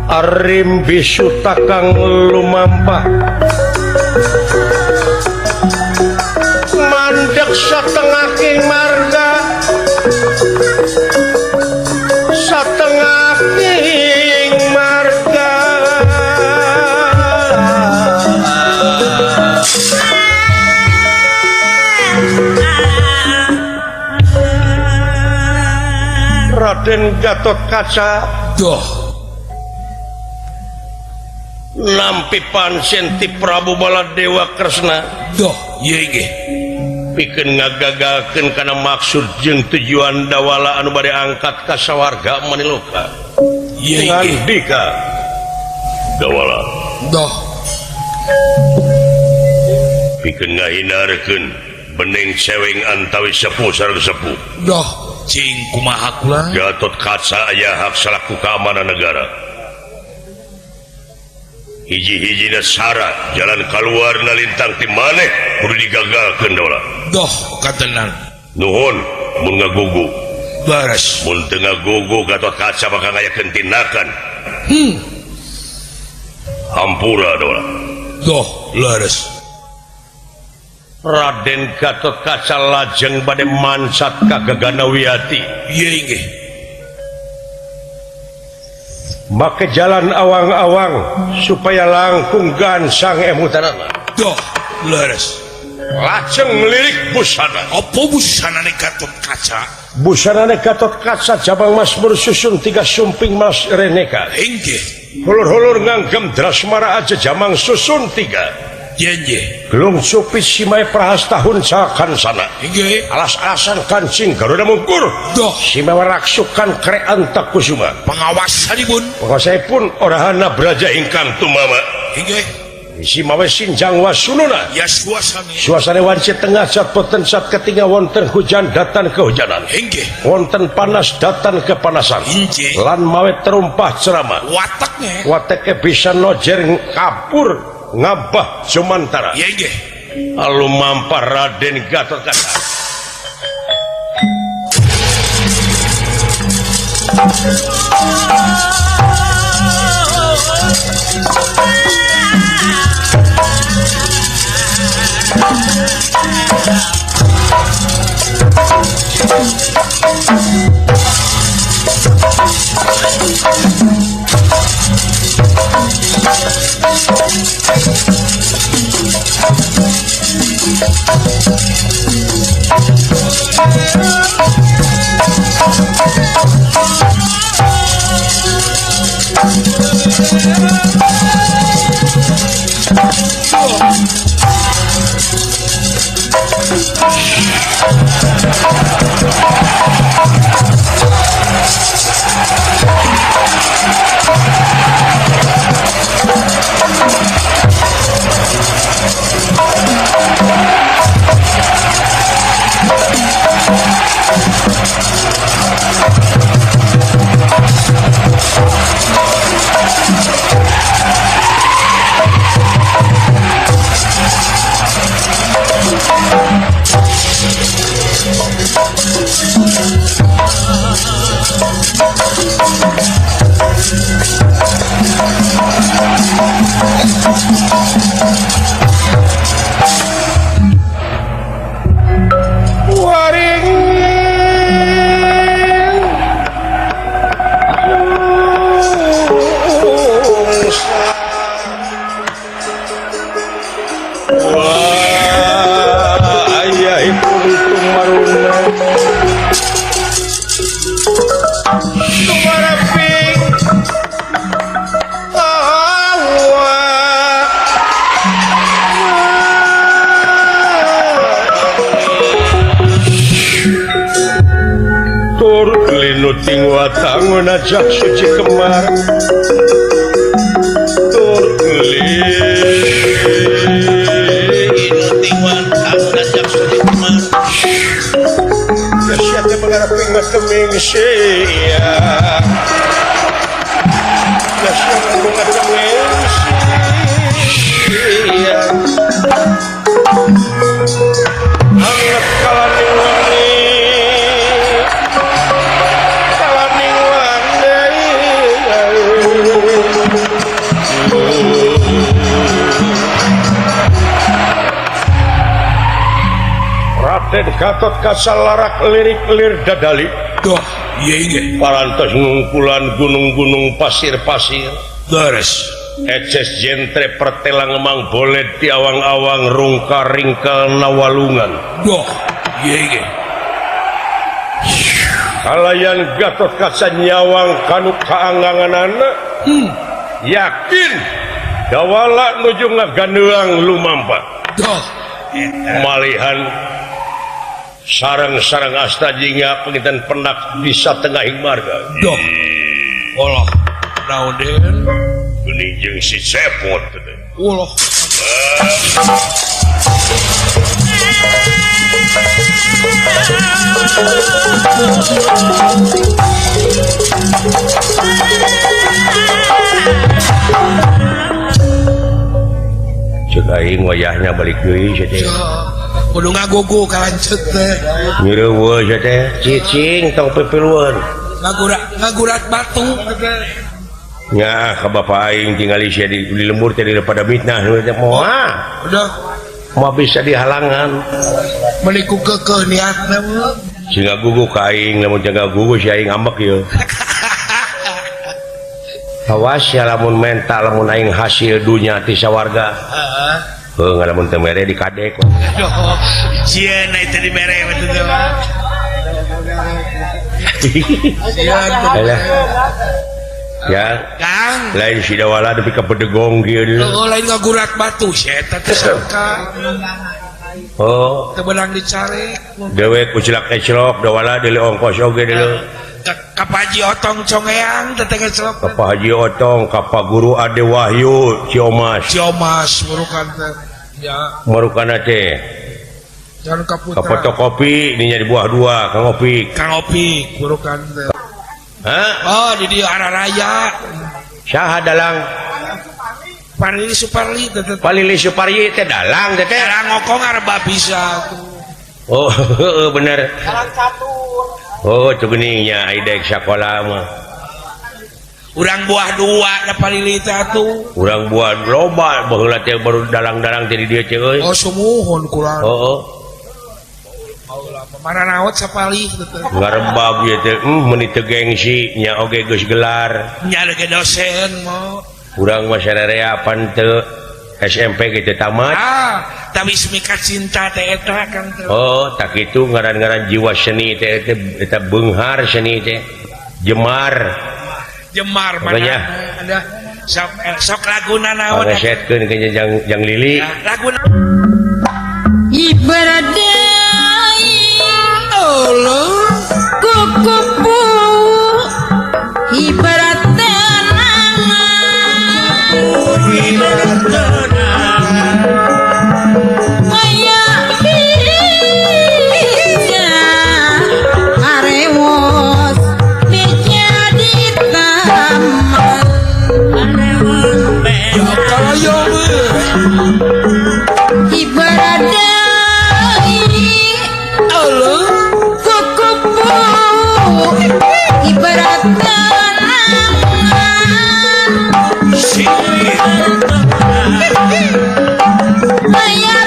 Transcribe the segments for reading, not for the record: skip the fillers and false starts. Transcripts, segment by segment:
Arim bisu takang lumampah mandek satengaking marga satengaking marga Raden Gatotkaca doh nampi pansenti Prabu Baladewa Kresna doh ye ge pikeun ngagagalkeun kana maksud jeung tujuan dawala anu bade angkat ka sawarga maniloka ye ge ngandika dawala doh pikeun ngahindarkeun bening seweng antawis sepuh sareng sepuh doh cing kumaha kula Gatotkaca aya hak salaku keamanan negara hiji-hijina syarat jalan keluar na lintang ti maneh kudu digagalkeun dawala doh katenang nuhun mun ngagugu baras mun teu ngagugu Gatotkaca bakal ngayakeun tindakan hampura dawala doh leres. Raden Gatot Kaca lajeng bade mancat ka Gagana Wiyati. Iya inggih. Make jalan awang-awang supaya langkung gansang emutanana. Doh, leres. Lajeng melirik busana. Apa busanane Gatot Kaca? Busanane Gatot Kaca Jabang Mas susun tiga sumping mas reneka. Inggih. Hulur-hulur nganggem drasmara aja jamang susun tiga. Inggih. Gelung supit simai prahas tahun cakan sana. Inggih. Alas-alasan kancing Garuda mungkur. Doh. Simai raksukan krean takusuma. Pengawasanipun. Pengawasanipun orahana braja ingkang tumama. Inggih. Simawe sinjang wasununa. Ya suasana. Suasana wanci tengah sat boten sat ketinggal wonten hujan datan kehujanan. Inggih. Wonten panas datan kepanasan. Inggih. Lan mawe terumpah ceramah. Wateknya. Wateke bisa nojer kapur ngabah jumantara. Ya inggih. Lalu mampar Raden Gatot Kaca. Ajak suci kemar tur ajak suci kemar siapa mengharap ngeteming sia siapa ngeteming sia anget kalaning wangi Raden Gatot Kaca larak lirik lir dadali. Doh, iya inggih. Parantos ngungkulan gunung-gunung pasir-pasir. Leres. Eces jentre pertelang emang boleh di awang-awang rungka ringkel nawalungan. Doh, iya inggih. Kalayan Gatot Kaca nyawang kanu kaanganganana. Yakin dawala nuju ngagandeang lumampa. Doh. Malihan sarang-sarang asta jingga penginten penak bisa tengahing marga. Doh. Allah, naon den? Geuning jeung si Cepot. Allah. Cek aing wayahna balik deui sia teh. Kudu ngagogo ka lanceut teh. Ngireuweun sia teh, cicing tong pipilueun. Ngagurat batu teh. Nya ka bapa aing tingali sia di lembur teh daripada mitnah nu teh moal. Udah. Moal bisa dihalangan. Meuni ku keukeuh niatna mah. Sing ngagugu ka aing lamun teu ngagugu si aing ambek ieu. Awas ya lamun menta lamun aing hasil dunya ti sawarga. Heeh. Heuh lamun teu mere di kadek. Aduh, sieun teh dibere mah teh. Alah. Ya, Kang. Lain si Dawala nepi ka pedegong kieu deui. Oh, lain ngagurat batu si eta teh sangka. Oh, teu beunang dicari. Dewek kucilak eclok Dawala deuleu ongkos oge deuleu. Ka Pak Haji Otong Congeang teh teh ngecelok. Ka Pak Haji Otong, ka Pak Guru Ade Wahyu Ciomas. Ciomas murukan teh. Ya. Murukana teh. Jangan ka putra. Ka fotokopi dinya di buah dua Kang Opik. Kang Opik murukan teh. Hah? Oh, di dieu Araraya. Saha dalang? Parili Suparli teh. Palili Suparli teh dalang teh teh. Dalang ngokong areba bisa tuh. Oh, heeh bener. Dalang catur. Oh, tuh geuning nya ai daek sakola mah. Urang buah dua da Palili teh atuh. Urang buah loba baheula teh baru dalang-dalang teh di dieu teh euy. Oh, sumuhun kurang. Heeh. Mana naot sapali teh. Ngarebab ieu teh, meuni teu gengsi nya oge geus gelar. Nya ge dosen mah. Urang mah sararea pan teu SMP ge teu tamat. Ah, tapi mika cinta teh eta kan teh. Oh, tak kitu ngaran-ngaran jiwa seni teh eta beunghar seni teh. Jemar. Jemar mana ada sok sok laguna naon. Pangesetkeun ke jang Lili. Laguna ibarat kukupu ibarat tenangan ibarat tenangan aya bija arewos bija di taman ibarat ibarat tenangan aya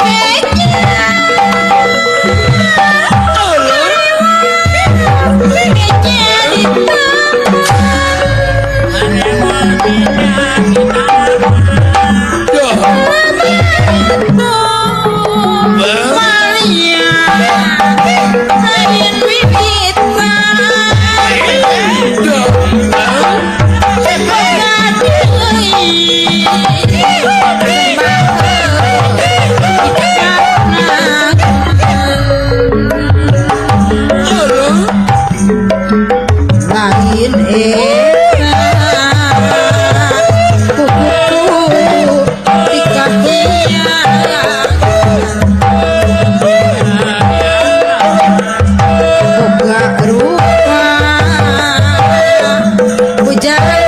beja beja di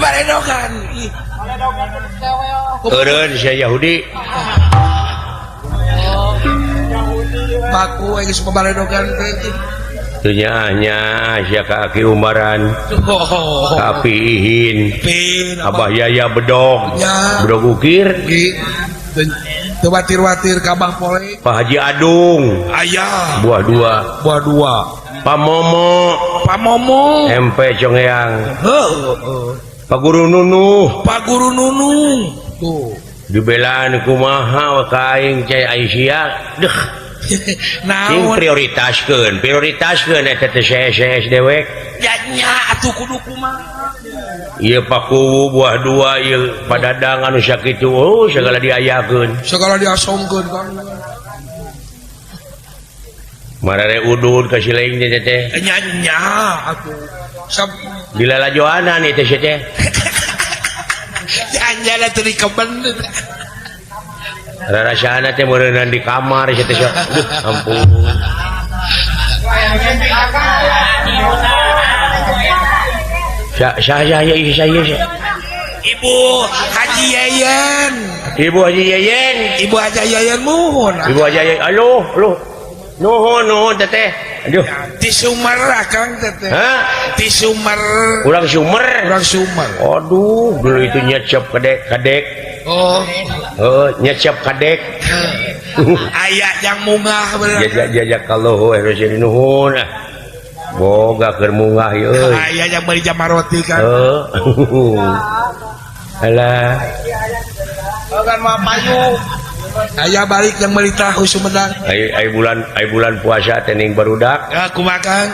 lain Eureun sia Yahudi. Baku geus babaredogan teh. Teu nya sia ka Aki Umaran. Ka Api Ihin. Abah Yaya bedog. Bedog ukir. Teu watir-watir ka Abah Pole. Pak Haji Adung. Aya. Buah dua. Buah dua. Pak Momo. Pak Momo. MP Congeang. Heeh. Pak Guru Nunuh. Pak Guru Nunuh. Tuh. Dibelaan kumaha ka aing cai Aisyah deuh. Naon prioritaskeun eta teh CS dewek. Ya nya atuh kudu kumaha. Ieu pakuwu buah dua ieu padadang anu sakitu oh segala diayakeun. Segala diasongkeun kan. Marare udud ka si lain teh teh. Nya nya atuh. Sab dilalajoanan ieu teh teh. Ya nya lah teu dikeben. Rarasana teh meureunan di kamar sia teh. Aduh ampun. Saya Ibu Haji Yeyen. Ibu Haji Yeyen. Ibu Haji Yeyen muhun. Ibu Haji Yeyen. Aduh, aduh. Nuhun, nuhun teteh. Aduh. Ti Sumer Kang teteh. Hah? Ti Sumer. Urang Sumer. Urang Sumer. Aduh, dulu itu nyecep kadek-kadek. Oh. Heeh, nyecep kadek. Aya yang mungah bener. Jajak kalau harus jadi nuhun ah. Boga keur mungah ieu euy. Aya yang meuli jamaroti kan. Heeh. Alah. Kan mah payu. Aya balik yang meuli tahu Sumedang. Ai bulan puasa teh ning barudak. Ya kumaha Kang?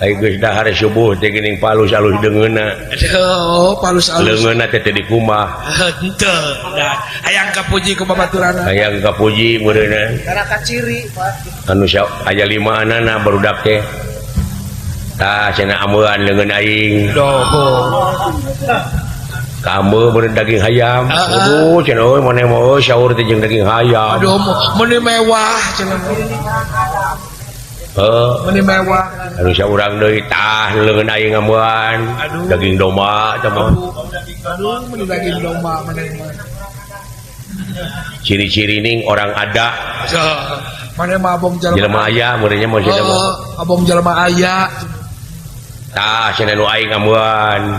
Ai geus dahar subuh teh geuning palus alus deungeunna. Aduh, palus alus. Leungeunna teh teu dikumah. Henteu. Nah, hayang kapuji ku babaturanna. Hayang kapuji meureunna. Karena kaciri, Pak. Anu aya lima anana barudak teh. Tah cenah ameuan leungeun aing. Doh. Kamu meureun daging hayam. Aduh cenah euy maneh mah euy sahur teh jeung daging hayam. Aduh meuni mewah cenah. Heuh. Meuni mewah. Anu saurang deui tah leungeun aing ameuan daging domba tah mah. Aduh meuni daging domba maneh mah. Ciri-ciri ning orang ada. Maneh mah abong jelema. Jelema aya meureunnya mah cenah mah. Abong jelema aya. Tah cenah nu aing ameuan.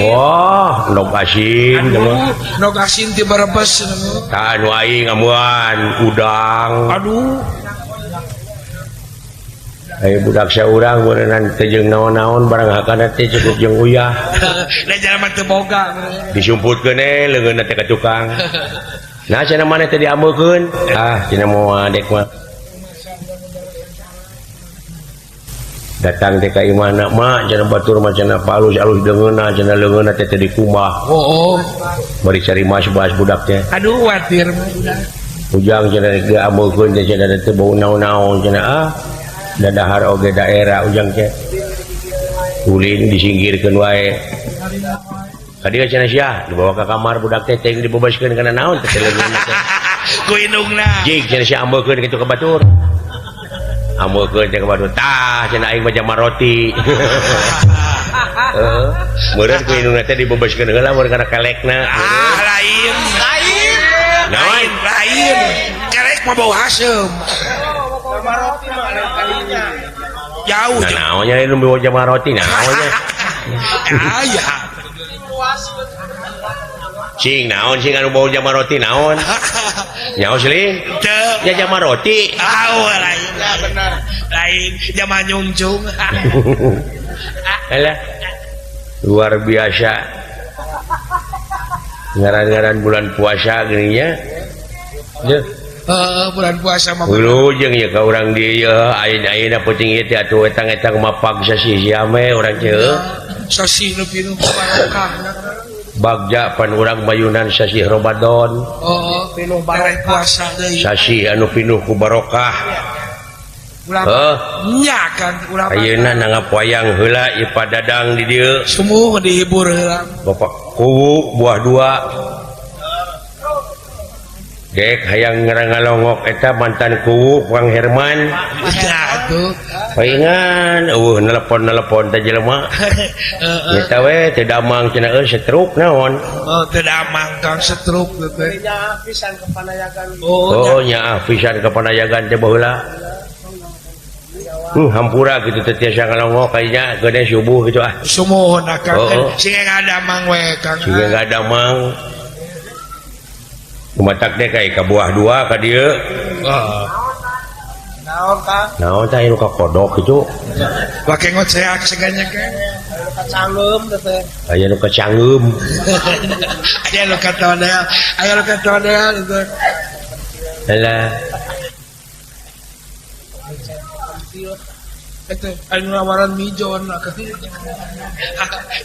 Wah, endog asin cenah. Endog asin ti Brebes cenah. Tah nu aing ameuan udang. Aduh. Ai budak saurang meureunnan teh jeung naon-naon barang hakana teh cukup jeung uyah. Da jelema teu boga. Disumputkeun we leungeunna teh ka tukang. Nah cenah maneh teh diameukeun. Ah cenah moal dek mah. Datang teh ka imahna mak cenah batur mah cenah palus alus deungeunna cenah leungeunna teh teu dikumah. Oh. Bari cari mas bahas budak teh. Aduh watir budak. Ujang cenah rek diameukeun teh cenah teh bau naon-naon cenah ah. Dadahar oge daerah ujang teh. Ulin disingkirkeun wae. Kadieu cenah sia dibawa ka kamar budak teh teh dibebaskeun kana naon teh leungeunna teh. Ku indungna. Jig cenah sia ameukeun kitu ka batur. Ameukeun teh ka batur. Tah cenah aing mah jamar roti. Heeh. Meureun ku indungna teh dibebaskeun heula mun kana kelekna. Ah lain. Lain. Naon? Lain. Kelek mah bau haseum. Jamar roti mah lain kalinya. Jauh. Nah, naonnya nu bawa jamar roti naonnya. Aya. Cing naon sing anu bau jamar roti naon? Nyaho seling? Teu. Ya jamar roti. Ah lain. Ya benar. Lain jamar nyungcung. Alah. Luar biasa. Ngaran-ngaran bulan puasa geuning nya. Deuh. Heeh, bulan puasa mah. Wilujeng ya ka urang dieu ayeuna-ayeuna peuting ieu teh atuh etang-etang mapag sasih siame urang teh. Sasih nu pinuh barokah. Bagja pan urang mayunan sasih Ramadan. Oh, pinuh barokah puasa deui. Sasih anu pinuh ku barokah. Heuh. Nya kan urang. Ayeuna nanggap wayang heula ieu padadang di dieu. Sumuh dihibur heula. Bapak kuwu buah dua. Dek hayang ngarang-ngalongok eta mantan kuwu Kang Herman. Ya atuh. Paingan eueuh nelpon-nelpon teh jelema. Heeh. Eta we teu damang cenah euy setruk naon. Oh, teu damang Kang setruk teh. Nya pisan kepanayagan. Oh, nya pisan kepanayagan teh baheula. Hampura kitu teh tiasa ngalongok kayaknya gede subuh gitu ah. Sumuhun Kang. Oh, oh. Sing ngadamang we Kang. Sing ngadamang. Kumatak deh kayak ka buah dua ka dieu. Heeh. Naon Kang? Naon tah anu ka kodok kitu. Pake ngoceak seganya ke. Kacangeum teh. Aya nu kacangeum. Aya nu katonel, aya nu katonel itu. Alah. Itu anu nawaran mijon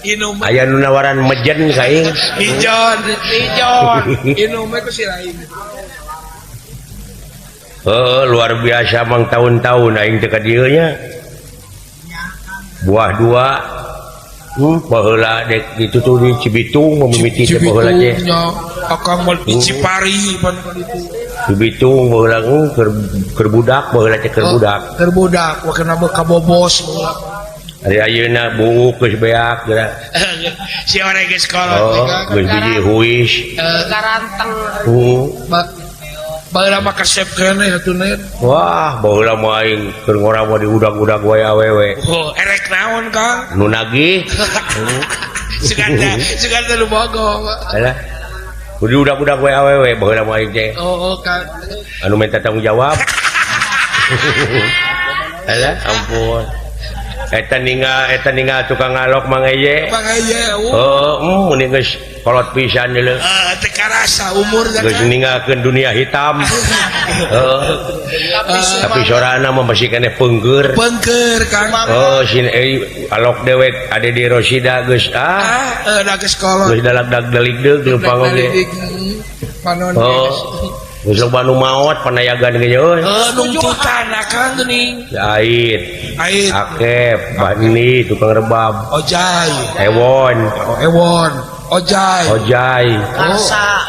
inum. Aya nu nawaran mejen ka aing. Mijon, mijon. Inum ku si lain. Heuh, luar biasa mang tahun-tahun aing teh ka dieu nya. Buah dua. Baheula dek ditutur di Cibitung mimiti teh baheula teh. Akang mah di Cipari pan ka ditu. Cibitung baheula keur budak baheula teh keur budak. Keur budak wakena ka bobos baheula. Ari ayeuna buuk geus beak geura. Si ore geus kolot oh, geus biji huis. Garanteng. Baheula mah kasep keneh atuh nen. Wah, baheula mah aing keur ngora mah diudag-udag wae awewe. Oh, erek naon, Kang? Nu nagih. Sugan teh nu bogo. Alah. Diudag-udag wae awewe baheula mah aing teh. Oh, Kang. Anu minta tanggung jawab. Alah, ampun. Eta ninggal tukang ngalok Mang Eye. Mang Eye. Oh, mun geus kolot pisan deuleu. Teu karasa umur geus ninggalkeun dunia hitam. Heeh. Tapi sorana mah masih keneh peungeur. Peungeur Kang. Oh, sin alok dewek ade di Rosida geus ah, da geus kolot. Geus dalag-dag delik-deuk leumpang oge. Panon. Oh. Geus loba nu maot panayagan ge euy. Heuh, nungtutan akang geuning. Ait. Ait. Akep, Bani tukang rebab. Ojai. Ewon. Oh, Ewon. Ojai. Ojai. Karsa.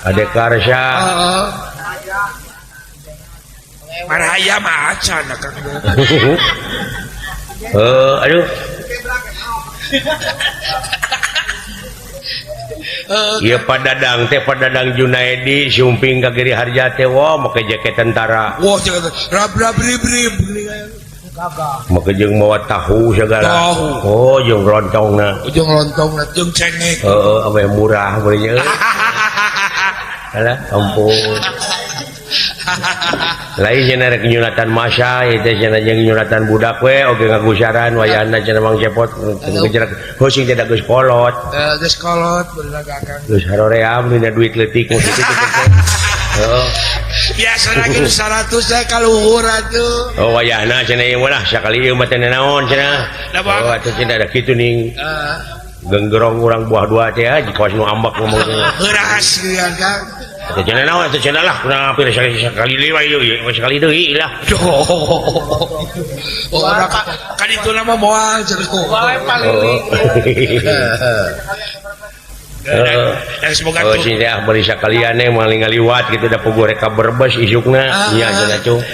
Ade Karsa. Heeh. Marhaya mah acan akang. Heuh, aduh. Ieu Padadang teh Padadang Junaedi sumping ka Giri Harja teh wah make jaket tentara. Wah, jaket rab-rab rib-rib. Gagah. Make jeung mawa tahu segala. Oh, jeung lontongna. Jeung lontongna, jeung cengek. Heeh, ameh murah beunya. Alah, ampun. Lain cenah rek nyunatan masa ieu teh cenah jeung nyunatan budak we oge ngagusaran wayahna cenah Mang Cepot ngejerak heuh sing teh geus kolot. Geus kolot bener akang. Geus haroream dina duit leutik mun kitu teh. Heeh. Biasana ge 100 teh kaluhur atuh. Oh wayahna cenah ieu mah sakali ieu mah teh naon cenah. Oh atuh cenah da kitu ning. Genggerong urang buah dua teh kawas nu ambak ngomong cenah. Heuras ieu Kang. Teh cenah naon teh cenah lah kurang hampir sekali deui we ieu sekali deui lah. Oh, kan itu nama moal cenah. Wae paling. Semoga oh sih teh bari sakalian eh maling ngaliwat gitu da puguh rek ka Brebes isukna nya cenah cung.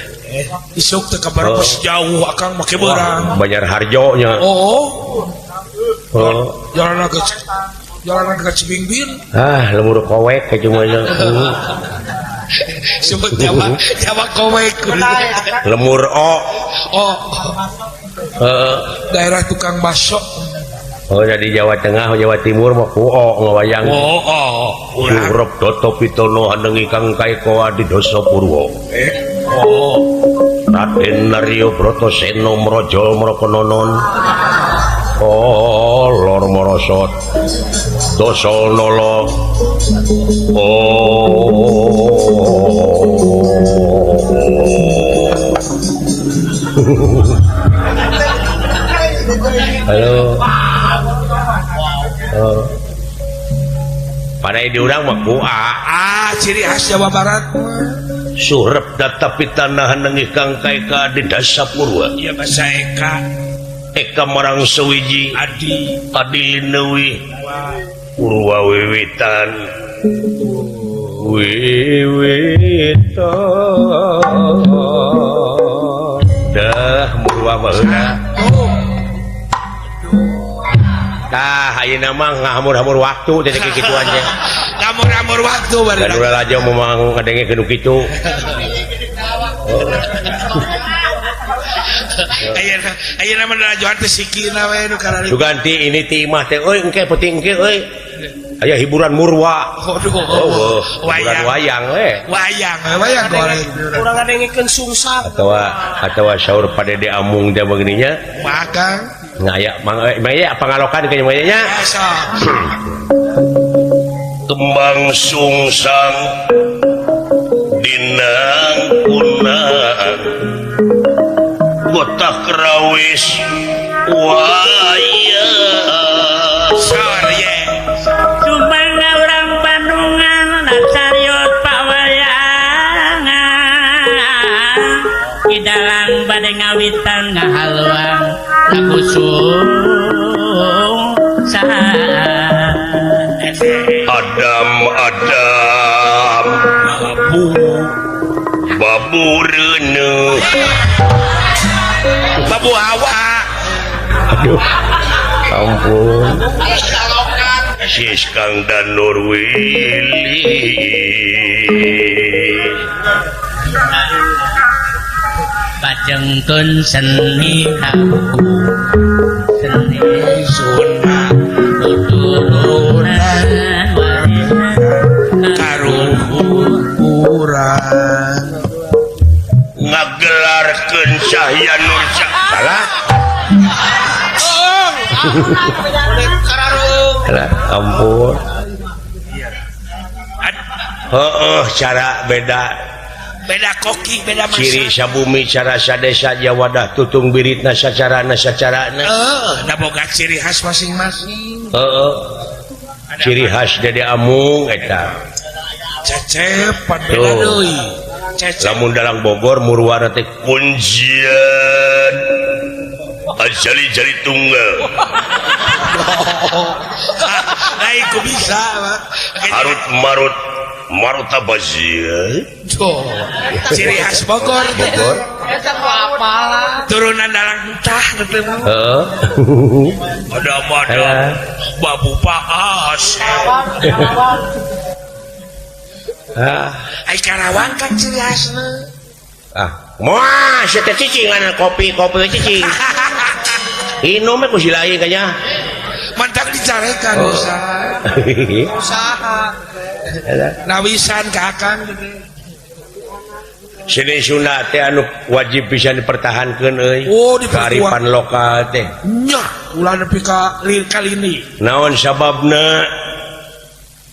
Isuk teh ka Brebes jauh akang make beurang. Banjarharjo nya. Oh. Oh. Jalan ke Cibingbin. Ah, lemur kowek ke cuma sebut Jawa, Jawa kowek. Lemur o. Oh. Daerah tukang bakso. Oh, jadi Jawa Tengah, Jawa Timur mah ku o ngawayang. Oh, oh. Surep Doto Pitono handengi kang kaikoa di Dasa Purwa. Oh. Raden Naryo Brotoseno Mrojol Mrokononon. Oh, lor morosot dosol nolo. Oh. Halo. Oh. Pada di urang mah ku a. Ciri khas Jawa Barat. Surep datapi tanah nengih kang kaeka di Dasa Purwa. Iya bahasa Eka. Eka marang sewiji adi adi linewi purwa wiwitan wiwitan dah murwa baheula. Tah ayeuna mah ngahamur-hamur waktu teh kikituan teh. Ngamur-hamur waktu bari. Dan ulah aja memang ngadengekeun nu kitu. Ayeuna mah lalajoan teh sikina we nu kararitu. Suganti ini ti imah teh euy engke penting engke euy. Aya hiburan murwa. Aduh. Oh, hiburan wayang we. Wayang, wayang goreng. Urang ngadengekeun sungsang. Atawa saur padede amung teh begininya. Maka Ngaya mangaya pangalokan ka nya. Kembang sungsang dinang kunaan botak rawis waya sorye sumangga urang Bandungan nacarios pawayangan di dalang bade ngawitan ngahaluang lakusung saha Adam Adam babu babu reuneuh babu hawa. Aduh ampun. Sis Kang Danur Willy bajengkeun seni kaku seni Sunda tuturunan warisan karuhuran ngagelarkeun Cahya Nur salah. Salah ampun. Heeh, cara beda beda koki beda masak ciri sabumi cara sadesa jawadah tutung biritna sacarana sacarana. Heeh, da boga ciri khas masing-masing. Heeh. Ciri khas Dede Amung eta. Cecepan beda deui. Cecep. Lamun dalang Bogor murwana teh kuncian ajali-jali tunggal. Lain ku bisa mah. Harut marut maruta bazia. Ciri khas Bogor. Bogor. Eta apalah. Turunan dalang entah teh mah. Heeh. Ada-ada babu paas. Ah, ai Karawang kan ciri khasna. Ah, moal sia teh cicing kopi-kopi cicing. Inum ku si lain kayaknya. Mantak dicarekan usaha. Usaha. Nawisan ka akang gitu. Seni Sunda teh anu wajib bisa dipertahankeun euy. Oh, kearifan lokal teh. Nya, ulah nepi ka kalini. Naon sababna?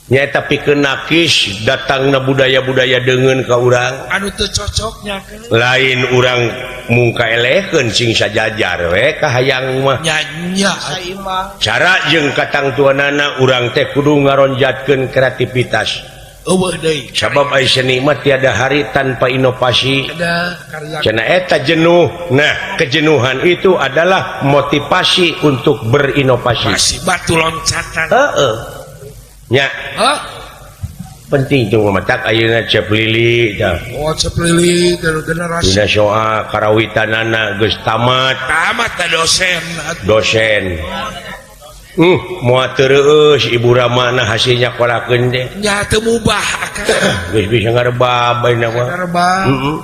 Nyaeta pikeun nakis datangna budaya-budaya deungeun ka urang. Anu teu cocoknya lain urang mungka elehkeun sing sajajar we ka hayang mah. Nya nya. Cara jeung katangtuanana urang teh kudu ngaronjatkeun kreativitas. Eueuh deui. Sabab ai seni mah tiada hari tanpa inovasi. Cenah eta jenuh. Nah, kejenuhan itu adalah motivasi untuk berinovasi. Masih batu loncatan. Heeh. Nya. Hah? Penting tuh matak ayeuna Cep Lili tah. Oh, Cep Lili generasi. Dina soa karawitanana geus tamat. Tamat tah dosen. Dosen. Moal teu reueus Ibu Ramana hasilnya kolakeun teh. Nya teu mubah akang. Geus bisa ngarebab ayeuna mah. Ngarebab. Heeh.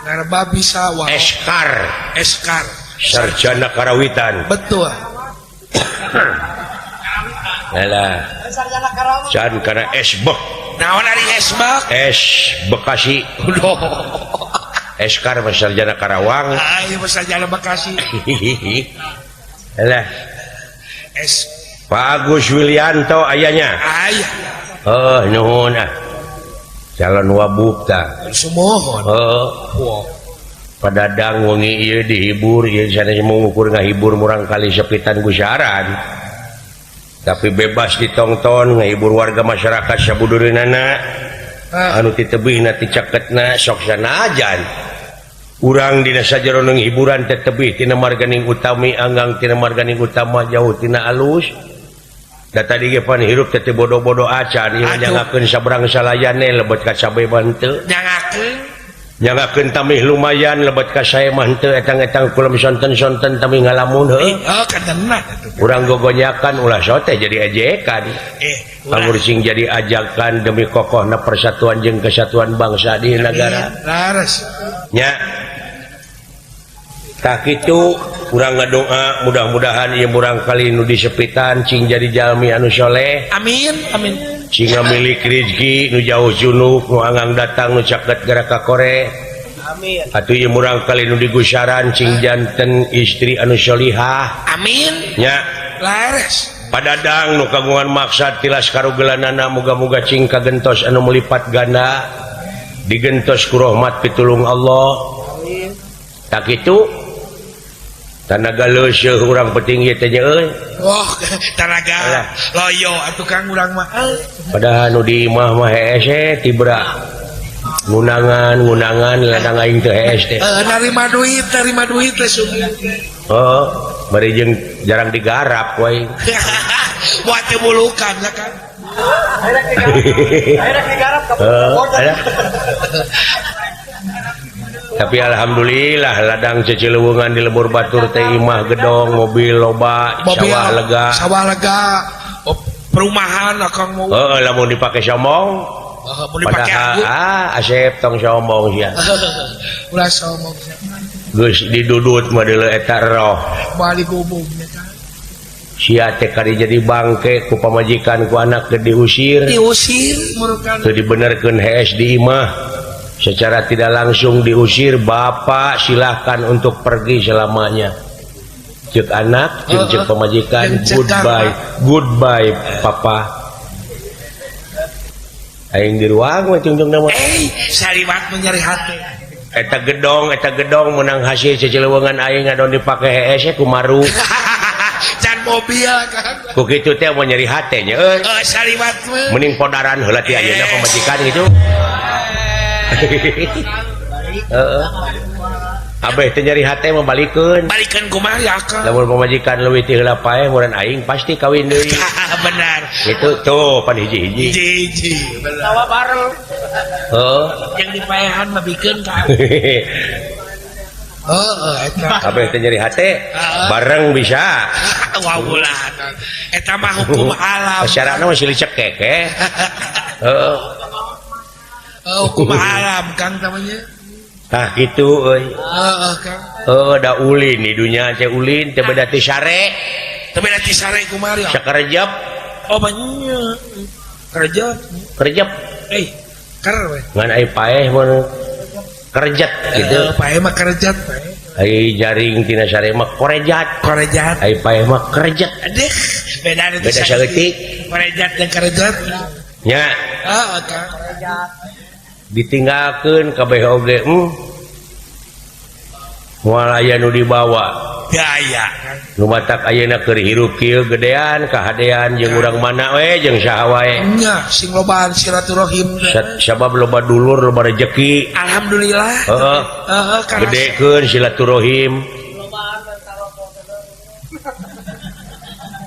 Ngarebab bisa wah. Eskar. Eskar. Sarjana karawitan. Betul. Alah. Sarjana karawitan. Can kana esbek. Naon ari esbek? Es Bekasi. Eskar mah sarjana Karawang. Ah, ieu mah sarjana Bekasi. Alah. Es Pak Agus Willianto ayahnya. Ayah. Oh, nuhun ah. Calon wabub tah. Sumuhun. Heeh. Padadang wengi ieu dihibur ieu sanes mengukur ngahibur murang kali sepitan gusaran. Tapi bebas ditongton ngahibur warga masyarakat sabudureunana. Anu titebihna ti caketna sok sanajan. Urang dina sajeroning hiburan teh tebih tina marganing utami anggang tina marganing utama jauh tina alus. Da tadi ge pan hirup teh bodoh-bodoh acan ieu nyangakeun sabrang salayane lebet ka sabe mah henteu. Nyangakeun nyangakeun tamih lumayan lebet ka sae mah henteu etang-etang kulem sonten-sonten tamih ngalamun heuh. Heuh kadenna atuh. Urang gogonyakan ulah sote jadi ejekan. Anggur sing jadi ajakan demi kokohna persatuan jeung kesatuan bangsa di negara. Laras. Nya. Tah kitu urang ngadoa mudah-mudahan ieu murang kali nu disepitan cing jadi jalmi anu soleh. Amin amin. Cing ngamilik rezeki nu jauh junuk nu anggang datang nu caket gara ka kore. Amin. Atuh ieu murang kali nu digusaran cing janten istri anu sholihah. Amin. Nya. Lares. Padadang nu kagungan maksad tilas karugelanana muga-muga cing kagentos anu melipat ganda digentos ku rahmat pitulung Allah. Amin. Tak kitu tanaga leuseureuh urang penting ieu teh nya euy. Wah, tanaga loyo atuh Kang urang mah. Padahal nu di imah mah hees tibra. Ngunangan ladang aing teh hees teh. Narima duit teh sugih. Heeh, bari jeung jarang digarap we. Buat teu bulukan lah kan. Akhirnya digarap ka. Tapi alhamdulillah ladang cecilewungan di lembur batur teh imah gedong, mobil loba, mobil, sawah lega. Sawah lega. Oh, perumahan akang mau. Heeh, lamun dipake sombong. Heeh, mun dipake aku. Asep tong sombong sia. Ulah sombong sia. Geus didudut mah deuleu eta roh. Moal digubung nya kan. Sia teh kari jadi bangke ku pamajikan ku anak teu diusir. Diusir murukan. Teu dibenerkeun hees di imah. Secara tidak langsung diusir, bapak silahkan untuk pergi selamanya. Cek anak, cek pemajikan, goodbye, goodbye papa. Aing di ruang we tunjung nama. Saliwat menyeri hati. Eta gedong menang hasil cecileuweungan aing ngadon dipake hees kumaru. Can mobil kan. Ku kitu teh mau nyeri hate nya euy. Saliwat mah. Mending podaran heula ti ayeuna pamajikan gitu. Heeh. Abeh teh nyeri hate mah balikeun. Balikeun kumaha ya Akang? Lamun pamajikan leuwih ti heula paeh meureun aing pasti kawin deui. Benar. Gitu tuh pan hiji-hiji. Hiji-hiji. Benar. Tawa bareng. Heeh. Yang dipaehan mah bikeun ka. Heeh eta. Abeh teh nyeri hate bareng bisa. Wah ulah. Eta mah hukum alam. Syaratna mah silih cekek eh. Heeh. Hukum alam Kang namanya. Tah kitu euy. Heeh Kang. Heuh da ulin di dunya teh ulin teh beda ti sare. Teh beda ti sare kumaha ya? Sakerejep. Oh banyak. Kerejep. Kerejep. Ker we. Ngan ai paeh mun kerjet gitu. Paeh mah kerjet paeh. Ai jaring tina sare mah korejat. Korejat. Ai paeh mah kerjet. Aduh, beda ti beda saeutik. Korejat jeung kerjet. Nya. Heeh Kang. Ditinggalkeun kabeh oge moal aya nu dibawa daya nu matak ayeuna keur hirup kieu gedean kahadean jeung urang mana we jeung saha wae nya sing lobaan silaturahim sabab loba dulur loba rejeki alhamdulillah heeh heeh gedekeun silaturahim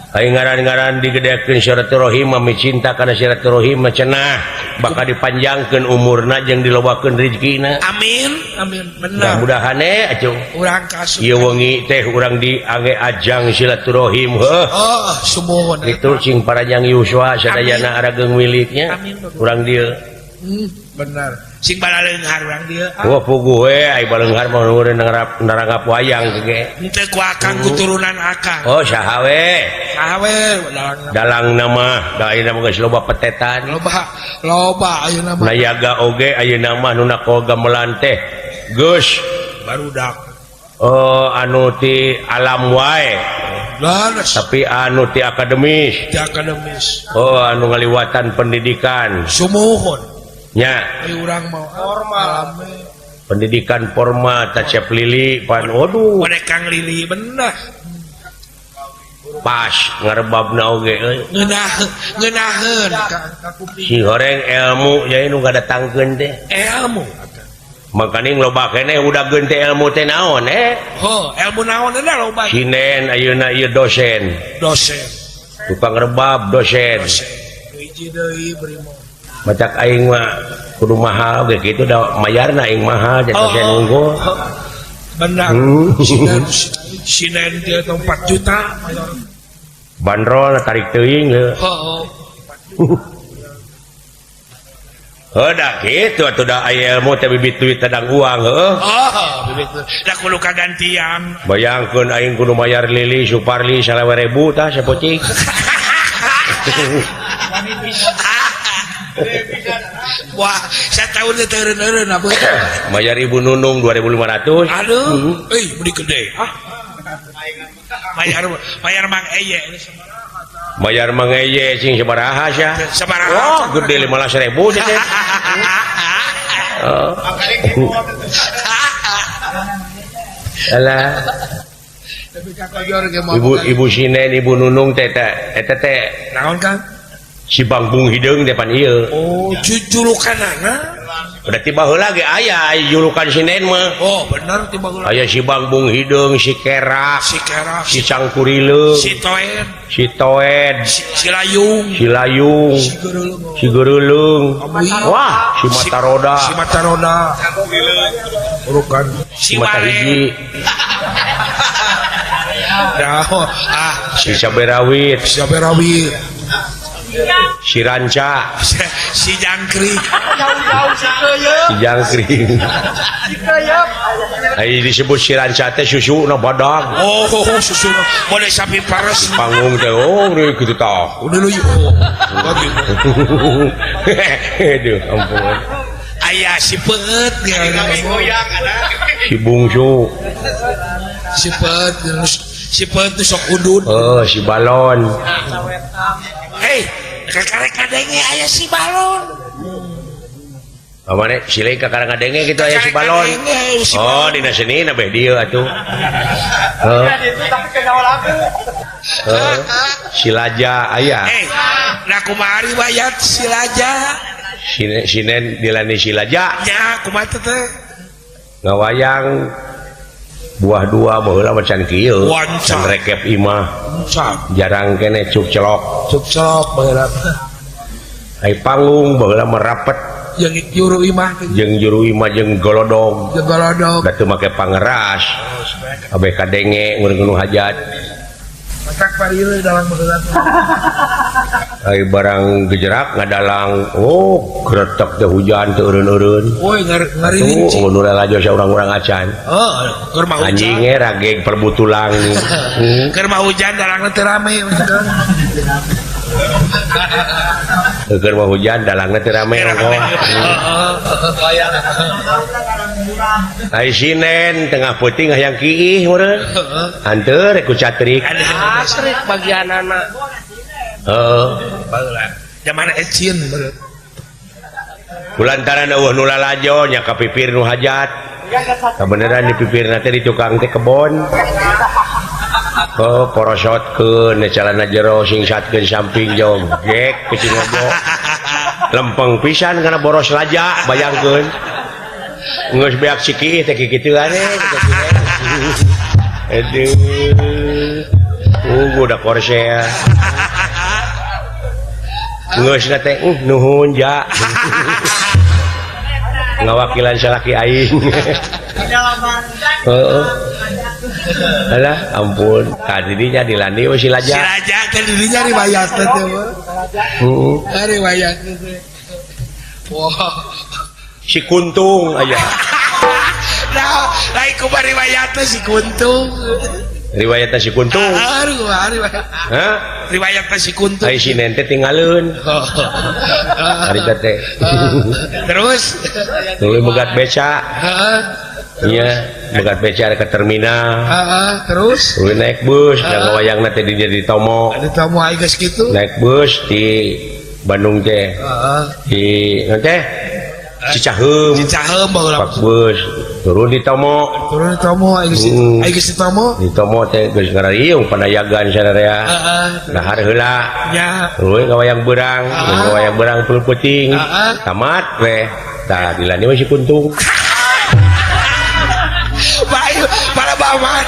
aing ngaran-ngaran digedekeun silaturahim mah cinta kana silaturahim mah cenah bakal dipanjangkeun umurna jeung dilobakeun rezekina. Amin amin bener. Mudah-mudahan atuh urang kasuk ieu wengi teh urang diangge ajang silaturahim heuh. Oh sumuhun kitu sing paranjang yuswa sadayana arageung miliknya urang dieu. Bener sing balaleunghar urang dieu. Wah puguh we ai baleunghar mah nuhun narangap wayang ge. Henteu ku akang kuturunan akang. Oh saha we? Saha we dalang nama da ayeuna mah geus loba petetan. Loba loba ayeuna mah. Nayaga oge ayeuna mah nu nako gamelan teh geus barudak. Oh anu ti alam wae. Tapi anu ti akademis. Ti akademis. Oh anu ngaliwatan pendidikan. Sumuhun. Nya urang mau formal pendidikan formal tacep lili pan waduh Kang Lili bener pas ngarebabna oge euy ngeunaheun si horeng ilmu nya nu ngadatangkeun teh ilmu makaning loba keneh udageun teh ilmu teh naon ho ilmu naon da loba sinen ayeuna ieu dosen dosen tukang rebab dosen hiji deui brimo Macak aing mah kudu mahal ge kitu da mayarna aing mahal jadi dosen unggul. Benar. Sinen dia 4 juta mayar. Bandrol tarik teuing heuh. Heeh. Heuh da kitu atuh da aya ilmu teh bibit duit tadang uang heuh. Oh, bibit da kudu kagantian. Bayangkeun aing kudu mayar Lili Suparli 20.000 tah sapocik. Wah, satahun teh teu eureun-eureun apa. Bayar Ibu Nunung 2500. Aduh, euy beli gede. Ah. Bayar bayar Mang Eye. Bayar Mang Eye sing sabaraha sia? Sabaraha? Wah, gede 15.000 teh. Oh. Alah. Ibu Ibu Sinen, Ibu Nunung teh eta teh naon Kang? Si Bangkung hideung depan ieu. Oh, julukanana. Berarti baheula ge aya julukan Sinen mah. Oh, bener ti baheula. Aya si Bangkung hideung, si Kerak, si Kerak, si Cangkurileung, si Toed, si Toed, si Layung, si Layung, si Geureuleung. Wah, si Mata Roda. Si Mata Roda. Urukan si Mata Hiji. Nah, ah, si Caberawit, si Caberawit. Si Ranca, si Jangkrik, si Jangkrik. Ai disebut si Ranca teh susuna badag. Oh, susuna boleh sapi pares. Panggung teh oh kitu tah. Udah lu. Aduh, ampun. Aya si Peut si Bungsu. Si Peut, si Peut tuh sok udud. Oh, si Balon. Hei, kakarek ngadenge aya si Balon. Pamane silih kakarek ngadenge kitu aya si Balon. Oh, dina seni na beh dieu atuh. Heeh. Si Laja aya. Hei, nah kumaha riwayat si Laja? Sinen dilani si Laja. Nya, kumaha teh? Ngawayang buah dua baheula macan kieu. Can rekep imah. Jarang kene cuk celok. Cuk celok baheula. Ai panggung baheula merapet jeung juru imah jeung juru imah jeung golodog. Jeung golodog. Da teu make pangeras. Abeh kadenge ngeureun hajat. Matak parieu dalang baheula. Ai barang gejerak ngadalang, oh kretek teh hujan teu eureun-eureun. Woi ngaririnci. Oh, nu lalajo saurang-urang acan. Heeh, keur mah hujan. Anjing ge rageg perbutulang. Keur mah hujan dalangna teu rame. Keur mah hujan dalangna teu rame ongkoh. Ai sinen tengah peuting hayang kiih meureun. Hanteu rek ku catrik. Catrik bagianana. Heeh. Baheula. Zaman ecin meureun. Kulantaran eueuh nu lalajo nya ka pipir nu hajat. Kabeneran di pipirna teh di tukang teh kebon. Oh, porosotkeun calana jero singsatkeun samping jogek ke Cingojo. Lempeng pisan kana boros laja bayangkeun. Geus beak si kiih teh kikituan we. Aduh. Udah korsea. Geus na teh nuhun ja. Ngawakilan salaki aing. Heeh. Alah ampun, ka didinya dilandi we si Laja. Si Laja teh didinya riwayat teh. Heeh. Riwayat teh. Wah. Si Kuntung aya. Nah, lain kumaha riwayat teh si Kuntung. Riwayatna si Kuntung. Riwayat. Hah? Riwayatna si Kuntung. Ai si Nente tinggaleun. Harita teh. Terus tuluy megat beca. Heeh. Iya, megat beca ke terminal. Heeh, terus tuluy naik bus, da ngawayangna teh di Tomo. Di Tomo ai geus kitu. Naik bus di Bandung teh. Heeh. Di naon teh? Cicaheum. Cicaheum baheula. Pak bus turun di Tomo. Turun di Tomo ai geus ai geus di Tomo. Di Tomo teh geus ngarariung panayagan sararea. Heeh. Dahar heula. Nya. Tuluy ngawayang beurang, ngawayang beurang tuluy peuting. Tamat we. Tah dilani we si Kuntung. Bae para baman.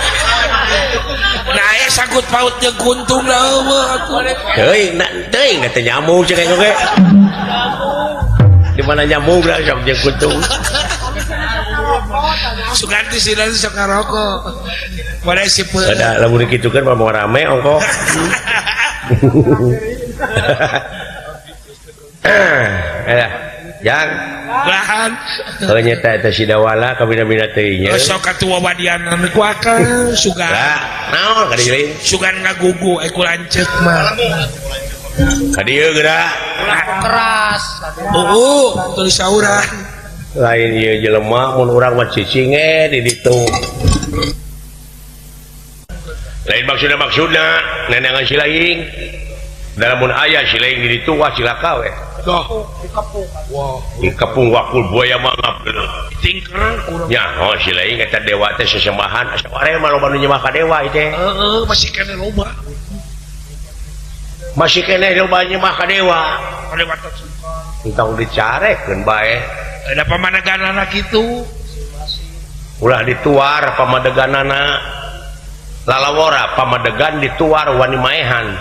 Nah, aya sangkut paut jeung Kuntung da eueuh atuh. Teuing, teuing teh nyambung cenah oge. Di mana nyambung lah sok jeung Kuntung. Suganti sih sok ngarokok. Mana si Peut. Ada lamun kitu kan mau rame ongkoh. Jang. Lahan. Heuh nyeta eta si Dawala kabina-bina teuing nya. Sok atuh wawadianan ku akang sugan. Lah, naon ka deui? Sugan ngagugu ku lanceuk mah. Ka dieu geura keras. Oh, tulis sauran. Lain ieu jelema mun urang mah cicing di ditu. Lain maksudna nenangan si lain. Dalam mun aya si lain di ditu wah cilaka we. Doh, dikepung. Wah, dikepung wakul buaya mangap. Tingker urang. Ya, oh si lain eta dewa teh sesembahan asa are mah loba nu nyembah ka dewa ieu teh. Heeh, masih keneh loba. Masih keneh loba nyembah ka dewa. Dewa teh suka. Entong dicarekeun bae. Ada pamadeganana kitu. Ulah dituar pamadeganana. Lalawora pamadegan dituar wani maehan.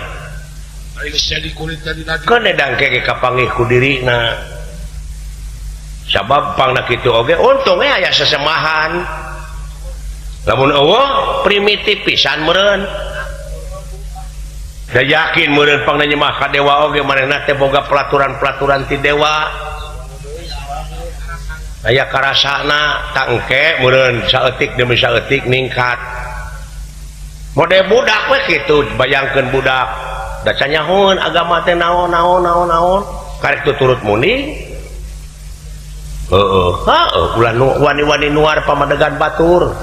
Keun dangke ge kapanggih ku dirina. Sabab pangna kitu oge untung aya sesembahan. Lamun eueuh primitif pisan meureun. Da yakin meureun pangna nyembah ka dewa oge manehna teh boga pelaturan-pelaturan ti dewa. Aya karasana tangke meureun saeutik demi saeutik ningkat. Mode budak we kitu bayangkeun budak. Da canyahoeun agama teh naon naon naon naon karek tuturut munding. Heeh, heuh ulah wani-wani nuar pamadegan batur.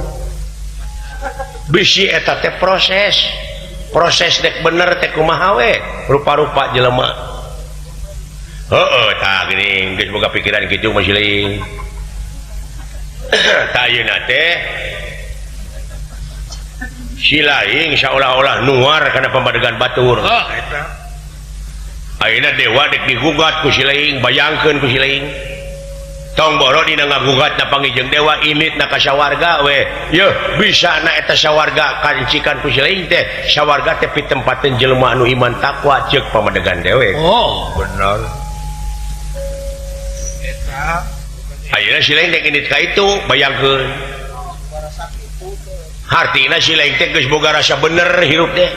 Bisi eta teh proses. Proses dek bener teh kumaha we rupa-rupa jelema. Heeh, tah geuning geus boga pikiran kitu mah siling. Tah ayeuna teh si lain seolah-olah nuar karena pamadegan batur. Oh, eta. Ayeuna dewa dek digugat ku si lain, bayangkeun ku si lain. Tong boro dina ngagugat na pangijeng dewa init na ka sawarga we. Yeuh, bisa na eta sawarga kancikan ku si lain teh. Sawarga teh pitempateun jelema anu iman takwa ceuk pamadegan dewe. Oh, bener. Eta ayeuna si lain dek init ka itu, bayangkeun. Hartina si lain teh geus boga rasa bener hirup teh.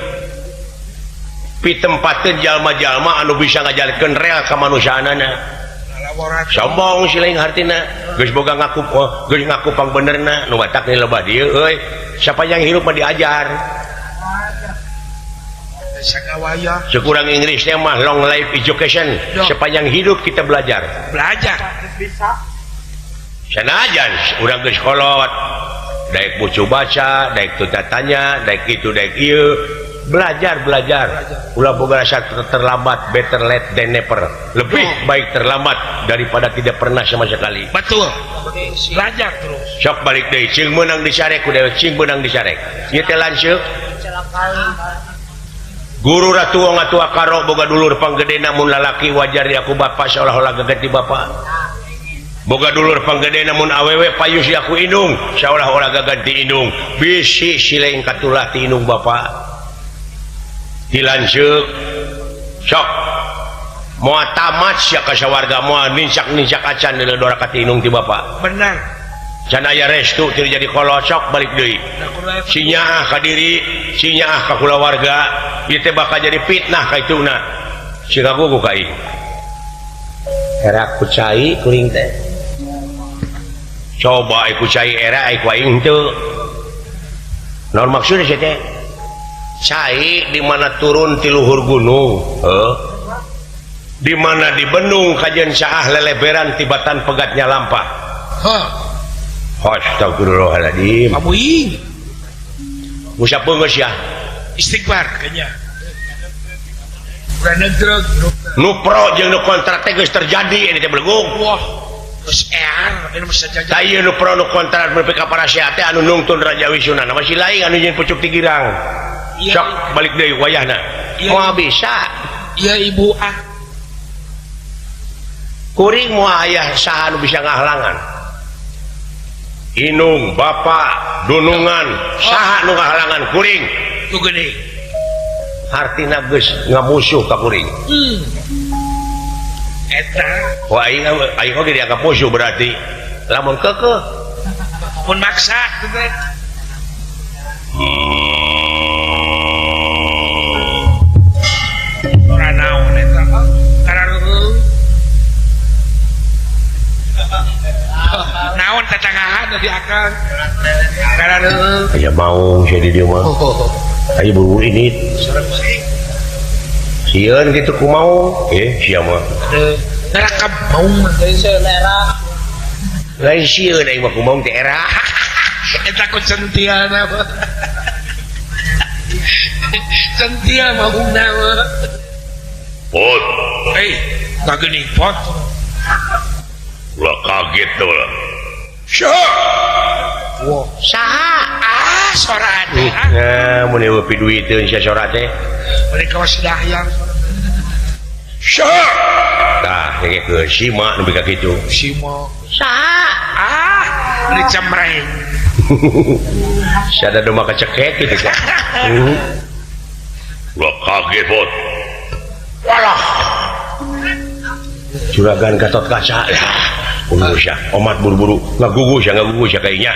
Pitempateun jalma-jalma anu bisa ngajalankeun rel kamanusiaanana. Sombong si lain hartina geus boga ngaku oh, geus ngaku pangbenerna nu batak loba dieu euy. Sapanjang hirup mah diajar. Sekurang Inggris teh mah long life education. Sepanjang hidup kita belajar. Belajar bisa. Sanajan urang geus kolot. Daek bucu baca, daek tuta tanya, daek itu, daek ieu. Belajar, belajar. Ulah boga rasa terlambat, better late than never. Lebih baik terlambat daripada tidak pernah sama sekali. Betul. Belajar terus. Sok balik deui, cing meunang disarek ku dewe, cing meunang disarek. Ieu teh lanceuk. Guru ratu ngatua karo boga dulur panggedena mun lalaki wajar di aku bapa seolah-olah gagati bapa. Boga dulur panggede namun awewe payus di aku indung seolah-olah gaganti indung bisi sileng katulah ti indung bapa dilanceuk sok moal tamat sia ka sawarga moal nincak-nincak acan deuleu dora ka ti indung ti bapa bener can aya restu teu jadi kolocok balik deui sinyaah ka diri sinyaah ka kulawarga ieu teh bakal jadi fitnah ka ituna siga gugu ka ieu era ku cai kuring teh coba ku cai era ku aing teu naon maksudna sia teh cai di mana turun ti luhur gunung heuh di mana di bendung kajian saah leleberan tibatan pegatnya lampah heuh astagfirullahaladzim amuing usap geus ya istighfar kayaknya nu pro jeung nu kontra teh geus terjadi ini teh belegung wah geus ear ini mah sajaja tah ieu nu pro nu kontra nepi ka parasea teh anu nungtun Raja Wisunana masih lain anu jeung pucuk ti girang sok balik deui wayahna moal bisa ieu ibu ah kuring moal aya saha anu bisa ngahalangan inung bapak dunungan saha nu ngahalangan kuring tu gede hartina geus ngamusuh ka kuring. Eta wah aing aing oge dianggap musuh berarti lamun keukeuh mun maksa teh ora naon eta karareueuh naon tatangahan di akang karareueuh aya maung sia di dieu mah. Ayo buru ini Sieun kitu ku maung. Sia mah. Ngarakam maung mah era. Lain sieun aing mah ku maung teh era. Eta ku centiana mah. Centia maungna mah. Pot. Kageuning pot. Ulah kaget teh ulah. Wah, saha? Ah, sora teh. Nah, mun eueuh piduiteun sia sora teh. Mereka masih dahyang. Tah, ke sima nepi ka kitu. Sima. Saha? Ah, ini cemreng. Sada domba kecekek gitu kan. Ulah kaget pot. Walah. Juragan Gatot Kaca. Sia, omat buru-buru ngagugu sia kayaknya.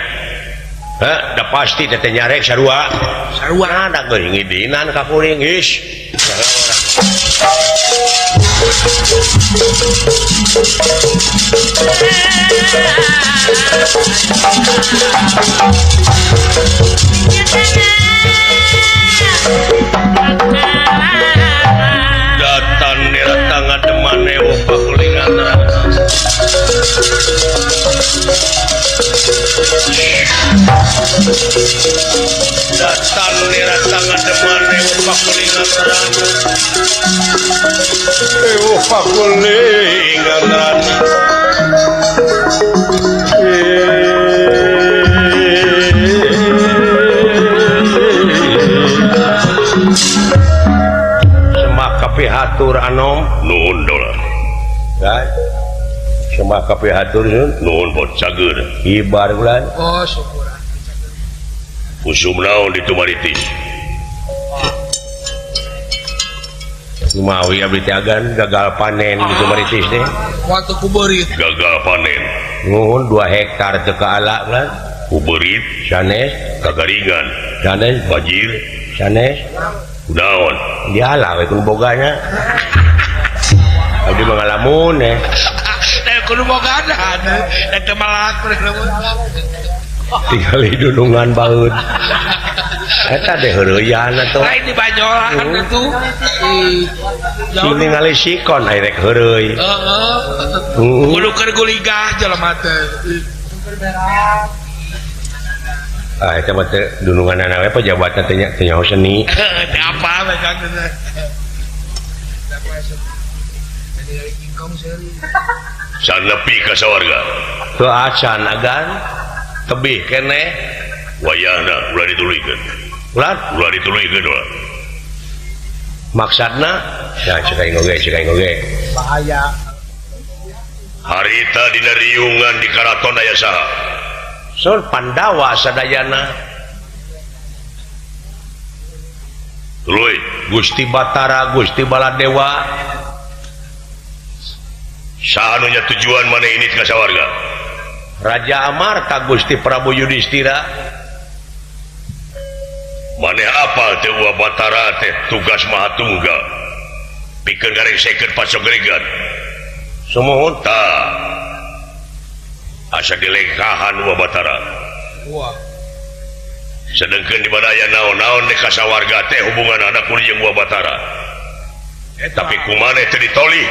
Hah, dah pasti teteh nyarek sarua. Sarua da geuning ngidinan ka kuring geus. Datan datang ademane pakulingan. Datan datang ademane pakulingan. Pakulingan. Semak kapihatur anom nuhun dola. Semak kapihatur nuhun bot cager. Ibar bulan. Oh syukur. Usum naon di Tumaritis. Mawi abdi teh agan gagal panen di Tumaritis teh. Waktu kuberit. Gagal panen. Nuhun 2 hektar teu kaala bulan. Kuberit sanes kagaringan. Sanes banjir sanes. Naon? Diala we kudu boganya. Abdi mah ngalamun eh. Kudu bogana eta malak tinggal dunungan baeud. Eta deh heureuyan atuh. Lain di Banyolan atuh. Sing ningali sikon aya rek heureuy. Heeh. Kudu keur guligah jelema teh. Ah eta mah teh dununganana we pejabatna teh nya teh nyaho seni. Teh apa we Kang teh. Sanepi ka sawarga. Teu acan agan tebih keneh wayahna ulah dituluykeun. Ulah ulah dituluykeun ulah. Maksudna ya cek aing oge, Bahaya. Harita dina riungan di karaton aya saha? Sur Pandawa sadayana. Tuluy Gusti Batara, Gusti Baladewa. Saha nu nya tujuan maneh ini ka sawarga? Raja Amarta Gusti Prabu Yudhistira. Maneh apal teh Uwa Batara teh tugas Maha Tunggal pikeun garengsekeun pasogregan. Sumuhun tah asa dilengkahan Uwa Batara. Wah. Sedengkeun di mana aya naon-naon di kasawarga teh hubungan anak jeung Uwa Batara. Tapi kumaneh teu ditoli?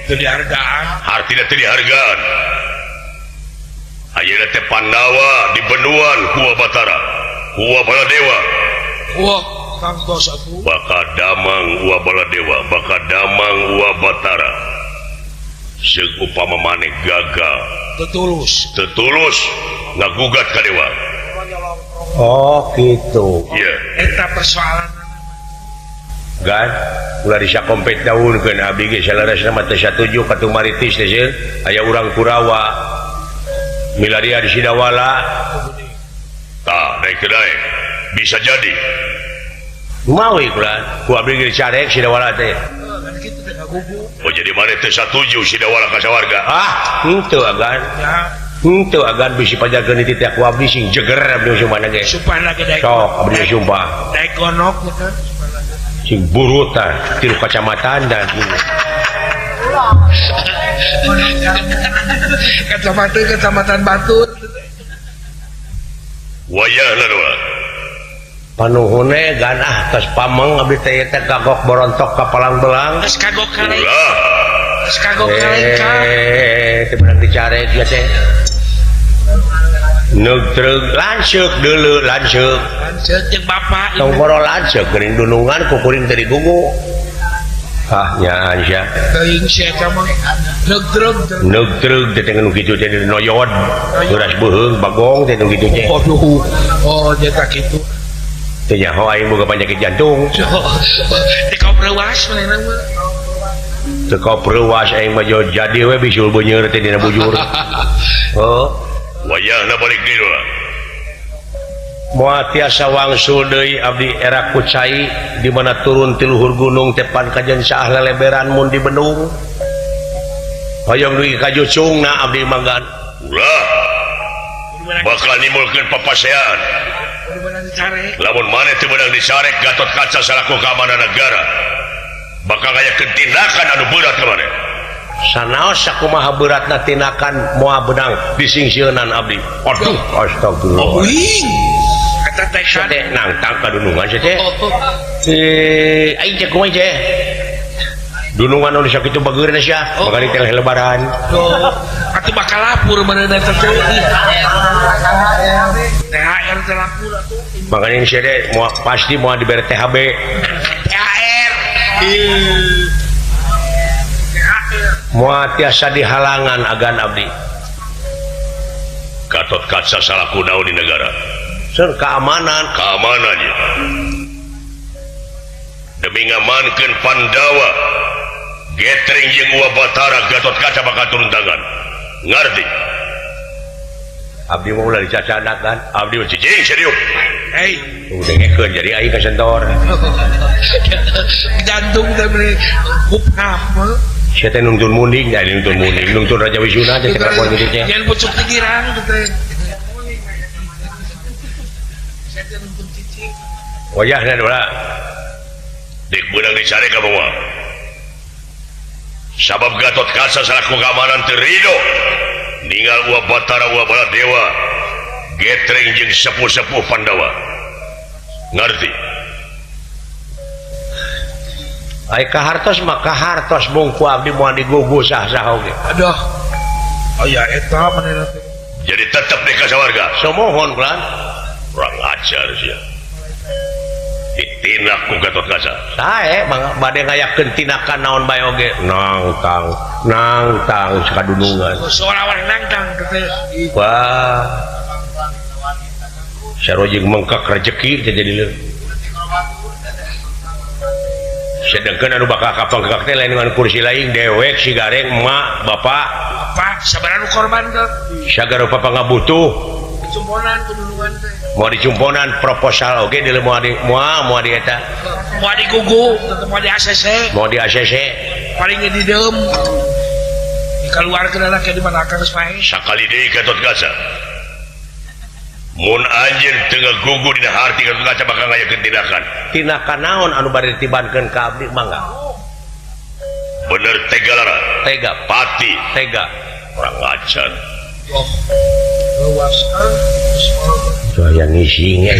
Teu dihargaan. Hartina teu dihargaan. Ayeuna teh Pandawa di benuan ku Uwa Batara, ku Uwa Baladewa. Wah, tangtos atuh. Baka damang Uwa Baladewa, baka damang Uwa Batara. Seug upama maneh gagal, tetulus. Tetulus ngagugat ka dewa. Oh, gitu. Iya. Eta persoalan. Gan, ulah disakompet daunkeun abdi ge saleresna mah teu satuju ka Tumaritis teh sieun aya urang Kurawa. Milaria di Sidawala. Tah, daek teu daek. Bisa jadi. Mawi kula, ku abdi ge dicarek Sidawala teh. Oh, jadi maneh teu satuju Sidawala ka sawarga? Ah, henteu agan. Henteu agan bisi pajarkeun dititah teh ku abdi sing jeger abdi sumpahna ge. Sumpahna ge daek. Sok abdi sumpah. Daek gonok teh. Sing burut tah tilu kacamatan dan kacamata kecamatan Batur. Wayahna doa. Panuhune ganah tos pameng abdi teh teh kagok borontok ka palang belang. Geus kagok kalengka. Geus kagok kalengka. Teu beunang dicarek ieu teh. Neug treug lanceuk deuleu lanceuk. Lanceuk jeung bapak. Tong boro lanceuk geuning dunungan ku kuring teh digugu. Ah nya sia. Teuing sia eta mah. Neug treug. Neug treug teh nu kitu teh noyod. Beras beuheung bagong teh nu kitu teh. Aduh. Oh nya kitu. Teu nyaho aing boga penyakit jantung. Teu kapreuwas manehna mah. Teu kapreuwas aing mah jadi we bisul beuneur teh dina bujur. Heuh. Wayahna balik deui lah. Moal tiasa wangsul deui abdi era kucai di mana turun ti luhur gunung teh pan kajen saah leleberan mun di bendung. Hoyong dugi ka jucungna abdi manggan. Ulah. Bakal nimbulkeun papaseaan. Lamun maneh teu meunang dicarek Gatot Kaca salaku keamanan negara bakal ngayakeun tindakan anu berat ka maneh. Sanaos sakumaha beratna tindakan moal beunang disingsieunan abdi. Aduh, astagfirullah. Euing. Eta teh teh nangtang ka dunungan sia teh. Aing teh kumaha teh? Dunungan anu sakitu bageurna sia, bakal teh lebaran. Atuh bakal lapur meureun eta teh. THR teh lapur atuh. Makanya sia teh moal pasti moal dibere THB. THR. Moal tiasa dihalangan agan abdi. Gatot Kaca salaku naon di negara? Sur keamanan, keamanannya. Demi ngamankeun Pandawa, getring jeung Uwa Batara Gatot Kaca bakal turun tangan. Ngarti? Abdi mah ulah dicacanak kan. Abdi mah cicing serius. Hei, dengekeun jadi aing kasentor. Jantung teh meuni hup-hap. Sia teh nungtun munding, jadi nungtun munding, nungtun Raja Wisuna teh kelakuan kitu teh. Jangan pucuk pikiran teh. Sia teh nungtun cicing. Wayahna dola. Dik beunang dicari ka moal. Sabab Gatot Kaca salaku keamanan teu rido. Ninggal Uwa Batara Uwa Baladewa getring jeung sepuh-sepuh Pandawa. Ngarti? Ai kahartos mah kahartos mung ku abdi moal digugu sah-sah oge. Aduh. Aya eta manehna teh. Jadi tetep di kasawarga. Somohon kulan. Urang ajar sia. Ditindak ku Gatot Kaca. Sae bade ngayakeun tindakan naon bae oge. Nangtang, nangtang sakadunungan. Seolah-olah nangtang teh. Wah. Sarua jeung mengkak rejeki teh jadi leuh. Sedengkeun anu bakal kapangkak teh lain dengan kursi lain dewek si gareng emak bapak. Bapak sabaraha nu korban teh? Sagara papangabutuh. Dicumponan kudunungan teh. Moal dicumponan proposal oge deuleu moal di moal moal di eta. Moal digugu, moal di ACC. Moal di ACC. Paling di deum. Dikaluarkeun lah ke di mana akang geus paeh. Sakali deui Gatot Kaca. Mun anjeun teu ngagugu dina harti Gatot Kaca bakal ngayakeun tindakan. Tindakan naon anu bade ditibankeun ka abdi mangga? Bener tega lara. Tega. Pati. Tega. Urang ajar. Oh. Luas yang ngising ya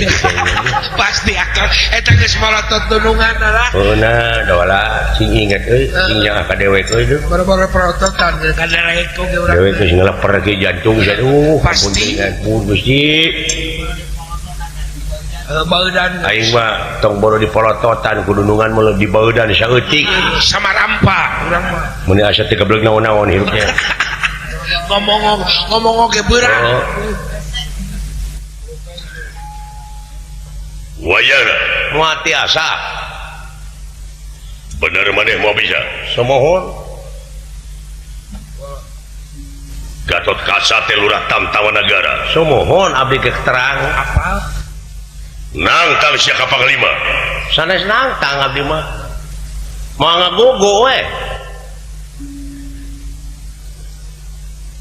pasti akan eta geus malotot dunungan lah. Heuna dola sing inget euy sing jang ka dewek euy boro-boro perototan kadarek oge urang. Dewek geus ngeleper ke jantung pasti ampun Gusti. Baudan aing mah tong boro dipolototan ku dunungan mah dibaudan saeutik sama rampa urang mah. Mun asa teu geblek naon-naon hirup teh. Ngomong ngomong oge beurang. Wayana moal tiasa. Bener maneh moal bisa. Somohon. Gatot Kaca teh lurah Tamtawan Nagara. Somohon abdi ge terang. Apa? Nangtang sia ka panglima. Sanes nangtang abdi mah. Moal ngagugu we.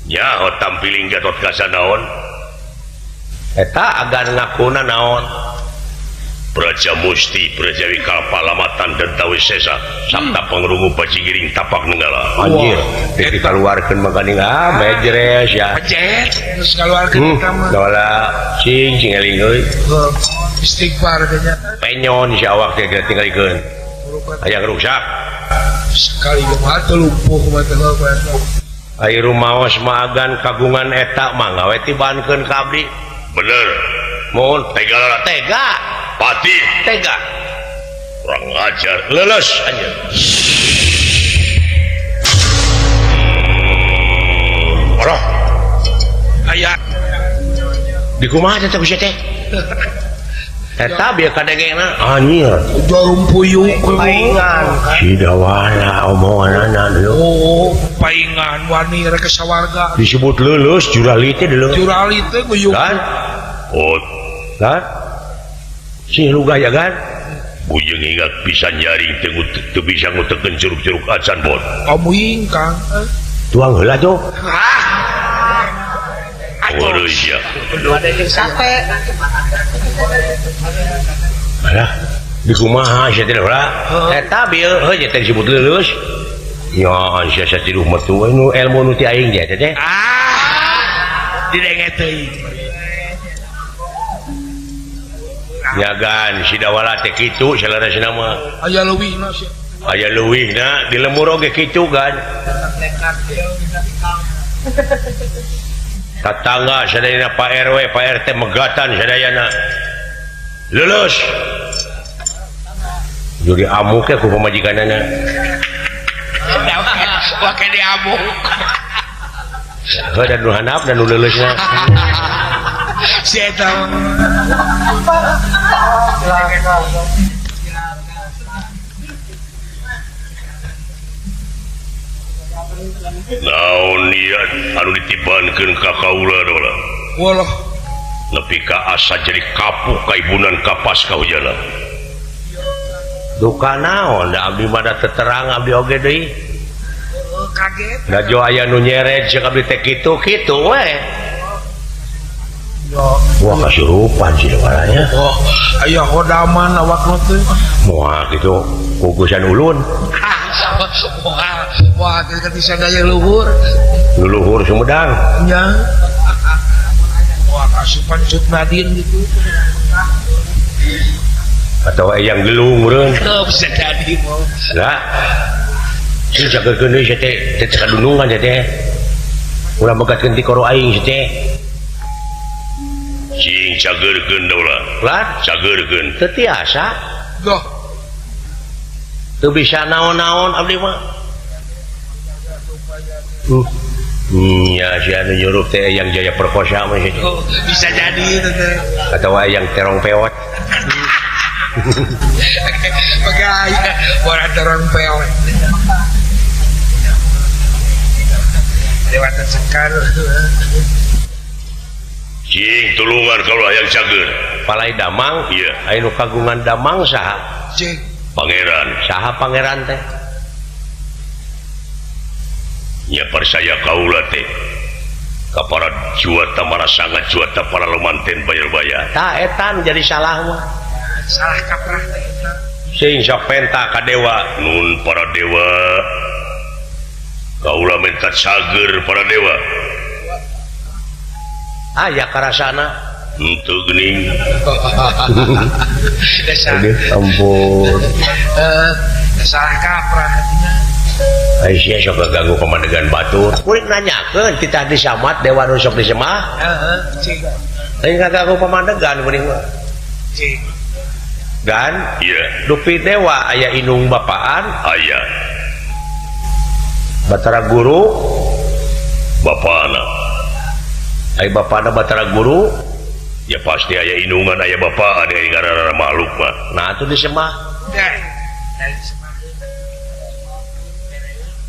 Nyaho tampiling Gatot Kaca naon? Eta agan ngakuna naon? Praja Musti Prajawi Kalpalamatan dan Tawisesa sabta pangrungu pacigiring tapak nenggala. Anjir, dikaluarkeun mah geuning ah mejres ya. Pejet geus kaluarkeun eta mah. Dola cing cing eling euy. Istighfar kayaknya. Penyon si awak teh tinggalikeun. Aya rusak. Sekali mah teu lumpuh mah teh. Ai rumaos mah agan kagungan eta mangga we tibankeun ka abdi. Bener. Mohon tega tega. Pati tega. Kurang ajar. Leuleus anjeun. Oroh. Aya. Di kumaha teh teh teh? Eta bieu kadegena anjir. Jarum puyuh paingan. Sidawala omonganana deui. Oh, paingan wani rek sawarga. Disebut leuleus jurali teh deuleu. Jurali teh guyuh. Kan? Oh, kan? Si lu gaya kan? Bujeng ingat bisa nyaring teu bisa ngutekeun curug-curug acan bon. Amuing Kang. Tuang heula tuh. Ah. Waduh sia. Sate. Alah, di kumaha sia teh heula? Eta bieu heuh teh disebut leuleus. Ya, sia satiruh mertu nu ilmu nu ti aing teh teh. Ah. Didenge teuing. Nyagan Sidawala teh kitu salarasna mah. Aya leuwihna sia. Aya leuwihna di lemur oge kitu kan. Tatangga sadayana Pak RW, Pak RT megatan sadayana. Lulus. Jadi amuk ku pamajikanana. Wake diamuk. Heuh dan nu handap dan nu leuleusna. Si eta naon ieu anu ditibankeun ka kaula dola. Walah nepi ka asa jadi kapuk kaibunan kapas kahujanan. Duka naon da abdi mah da teterang abdi oge deui. Kaget. Da jo aya nu nyeret ceuk abdi teh kitu kitu we. Wah kasurupan sih waranya. Oh, aya hodaman awak teh. Moal kitu kugusan ulun. Wah, wah kita bisa gaya luhur. Luhur Sumedang. Nya. Wah kasupan Cut Nadin gitu. Atau eyang gelung meureun. Oh, bisa jadi mau. Lah. Sing jagekeun deui sia teh teh kadunungan sia teh. Ulah megatkeun ti koro aing sia teh. Cing cageurkeun daulah. Lah, cageurkeun. Teu tiasa. Goh. Teu bisa naon-naon abdi mah. Ya si anu nyuruh teh yang jaya perkosa mah sia. Oh, bisa jadi itu teh. Atau yang terong pewot. Bagaya orang terong pewot. Lewatan sekar. Cing tulungan kalau hayang cager. Palai damang, iya. Aya nu kagungan damang saha? Cing. Pangeran. Saha pangeran teh? Nya percaya kaula teh. Ka para juata marasangat juata para lumanten bayar-bayar. Tah eta nu jadi salah mah. Salah kaprah teh eta. Sing sok penta ka dewa. Nun para dewa. Kaula minta cager para dewa. Aya karasana henteu geuning. Aduh, ampun. Salah kaprah hatinya. Aisyah sok ganggu pamadegan batur. Kuring nanyakeun titah disamat dewa nu sok disemah. Heeh, cing. Lain ngaganggu pamadegan kuring mah. Cing. Gan, iya. Dupi dewa aya inung bapaan, aya. Batara guru, bapana. Aya bapana Batara guru, ya pasti aya inungan aya bapaan aya ngaranna makhluk mah. Nah atuh disemah.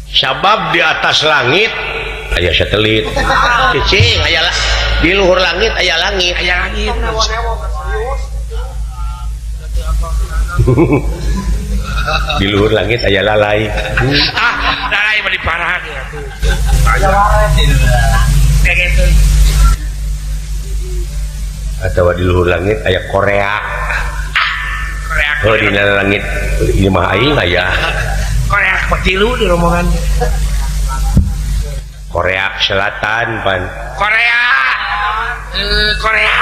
Sabab di atas langit aya satelit. Cicing aya di luhur langit aya langit. Aya langit. Di luhur langit aya lalai. Ah, lalai mah diparah ya tuh. Atau di luhur langit aya Korea. Korea. Oh, di langit imah aing aya. Korea patilu di rombongan. Korea Selatan pan. Korea. Korea.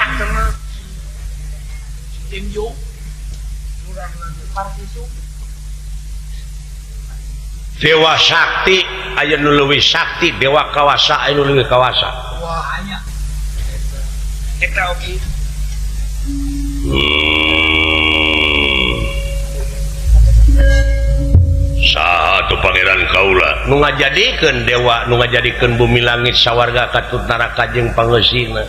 Tinju. Dewa Sakti aya nu leuwih sakti, Dewa Kawasa aya nu leuwih kawasa. Wah, aya. Eta oge. Saha tuh Pangeran Kaula nu ngajadikeun dewa, nu ngajadikeun bumi langit sawarga katut neraka jeung pangeusina.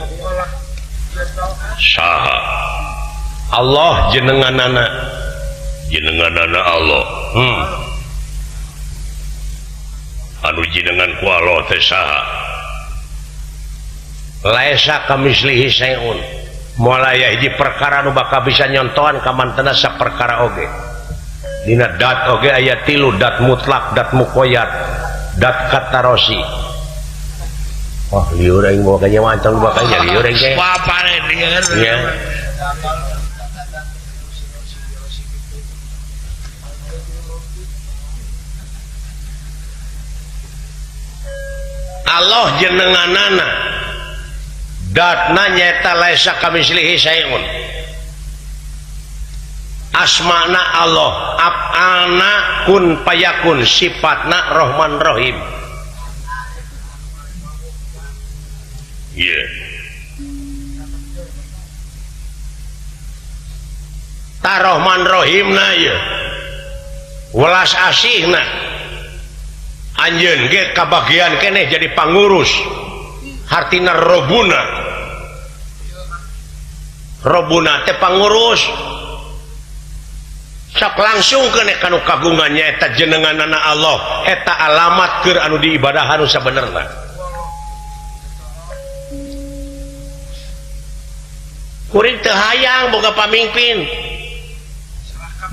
Saha? Allah jenenganana. Jenenganana Allah. Anu jenengan ku Allah teh saha? Laisa kamislihi syai'un. Moal aya hiji perkara nu bakal bisa nyontohan ka mantena saperkara oge. Dina dat oge aya tilu, dat mutlak, dat muqayyad, dat katarosi. Wah, liur aing bawa ka nyawa antang bakal nya liur aing teh. Wah, pare lieur. Nya. Allah jenenganana datna nyaeta laisa kamislihi syai'un. Asmana Allah, af'alna kun payakun, sifatna Rahman Rahim. Iya. Ta Rahman Rahimna ieu. Welas asihna. Anjeun ge kabagian keneh jadi pangurus. Hartina robuna. Robuna teh pangurus. Sok langsung keneh kanu kagungan nyaeta jenenganana Allah, eta alamat keur anu diibadahan nu sabenerna. Kuring teu hayang boga pamimpin,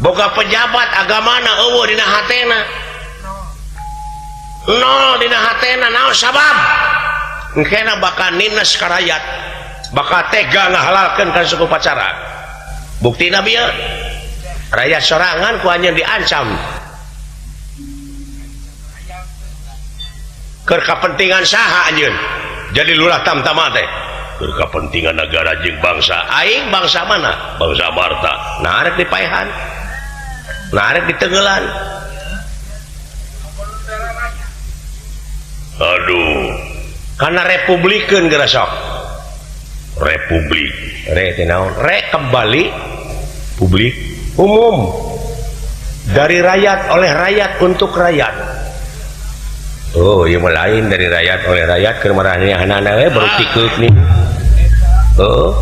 boga pejabat agamana eueuh dina hatena. Nol dina hatena naon sabab? Engkena bakal nines ka rakyat, bakal tega ngahalalkeun ka suku pacara. Buktina bieu rakyat sorangan ku anjeun diancam. Keur kapentingan saha anjeun? Jadi lurah tamtama teh. Keur kapentingan negara jeung bangsa. Aing bangsa mana? Bangsa Marta. Nah arek dipaehan. Nah arek ditegelan. Aduh. Karena republikeun geura sok. Republik. Re teh naon? Re kembali publik umum. Dari rakyat oleh rakyat untuk rakyat. Oh, ieu mah lain dari rakyat oleh rakyat keur maranehanana we baru tikeuk nih. Oh.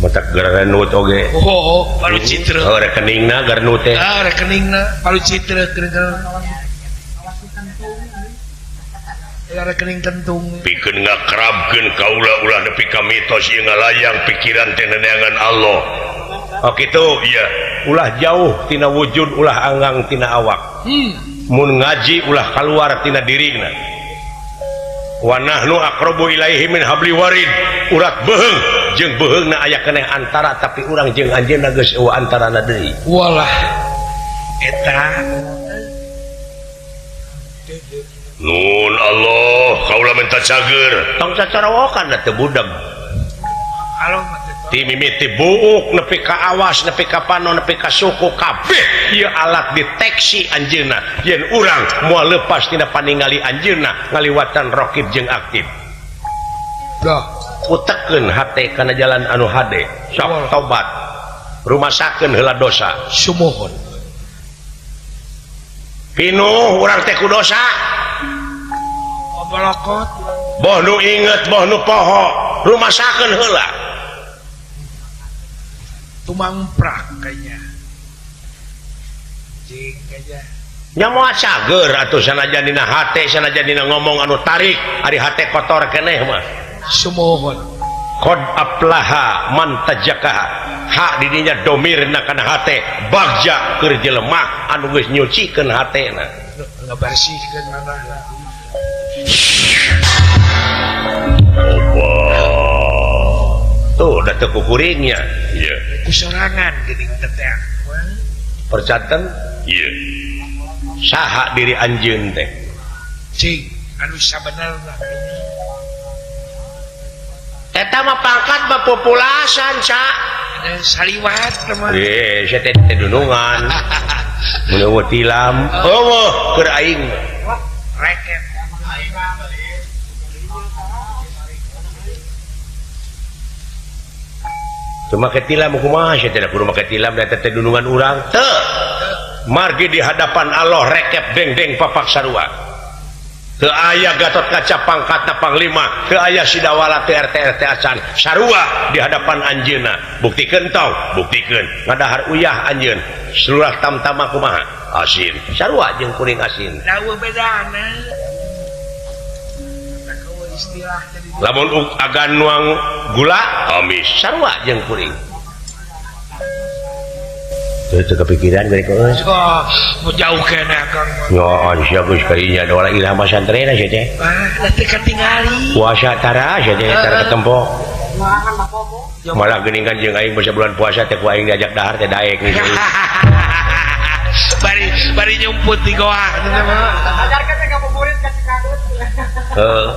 Matak garanut oge. Oh, baru citra. Oh, rekeningna garnut teh. Ah, rekeningna baru citra keur. Rekening kentung. Pikeun ngakrabkeun kaula ulah nepi ka mitos ieu ngalayang pikiran teh neneangan Allah. Oh kitu. Iya. Ulah jauh tina wujud, ulah anggang tina awak. Mun ngaji ulah kaluar tina dirina. Wa nahnu aqrabu ilaihi min habli warid. Urat beuheung jeung beuheungna aya keneh antara tapi urang jeung anjeunna geus eueuh antarana deui. Walah. Eta. Nun Allah, kaula minta cager. Tong cacarawokan da teu budeg. Ti mimiti buuk nepi ka awas nepi ka panon nepi ka suku kabeh ieu alat deteksi anjeunna yen urang moal lepas tina paningali anjeunna ngaliwatan rokib jeung aktif. Dah utekeun hate kana jalan anu hade sok tobat rumasakeun heula dosa sumuhun pinuh urang teh ku dosa balakot boh nu inget boh nu poho rumasakeun heula tumangprak kayaknya jing kayaknya nya moal cager atuh sanajan dina hate sanajan dina ngomong anu tarik ari hate kotor keneh mah sumuhun qad aflaha man tajakaha hak didinya domirna kana hate bagja keur jelema anu geus nyucikeun hatena ngabersihkeun manahna. Tuh udah teu kukuringnya. Iya. Kusorangan geuning teh. Percaten? Iya. Saha diri anjeun teh? Cing, anu sabenerna. Eta mah pangkat mah populasan ca. Saliwat mah. Eh, sia teh teh dunungan. Mun eueuh tilam, eueuh keur aing. Reket. Teu make tilam kumaha sia teh kudu make tilam da teh dunungan urang. Teu. Margi di hadapan Allah rekep deng-deng papak sarua. Teu aya Gatot Kaca pangkatna panglima, teu aya Sidawala teu RT RT acan, sarua di hadapan anjeunna. Buktikeun tong, buktikeun. Ngadahar uyah anjeun, seluruh tamtama kumaha? Asin. Sarua jeung kuring asin. Dawa bedana. Lamun agan nuang gula, amis. Sarua jeung kuring. Teu kepikiran geuning euy. Oh, mau jauh keneh Akang. Nyoon sia geus kadinya doa ilham santrena sia teh. Ah, da teu katingali. Puasa tara sia teh tara ketempo. Malah geuning kan jeung aing basa bulan puasa teh ku aing diajak dahar teh daek nih. Bari bari nyumput di goa teh mah. Ajarkeun teh ngabuburit ka Cikadut. Heuh.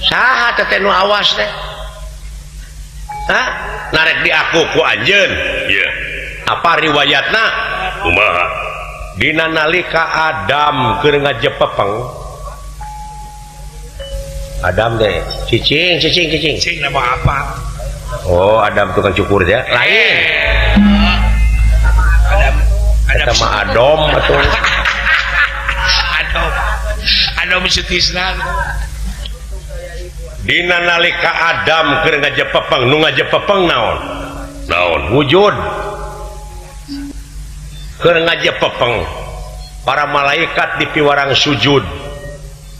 Saha teh nu awas teh? Hah? Narek diaku ku anjeun. Iya. Apa riwayatna? Kumaha? Dina nalika Adam keur ngajepepeng. Adam teh cicing cicing cicing. Cicing nama apa? Oh, Adam tukang cukur teh. Lain. Adam Adam eta mah Adom atuh. Adom. Adom Sutisna. Dina nalika Adam keur ngajepepeng, nu ngajepepeng naon? Naon? Wujud. Keur ngajepepeng, para malaikat dipiwarang sujud.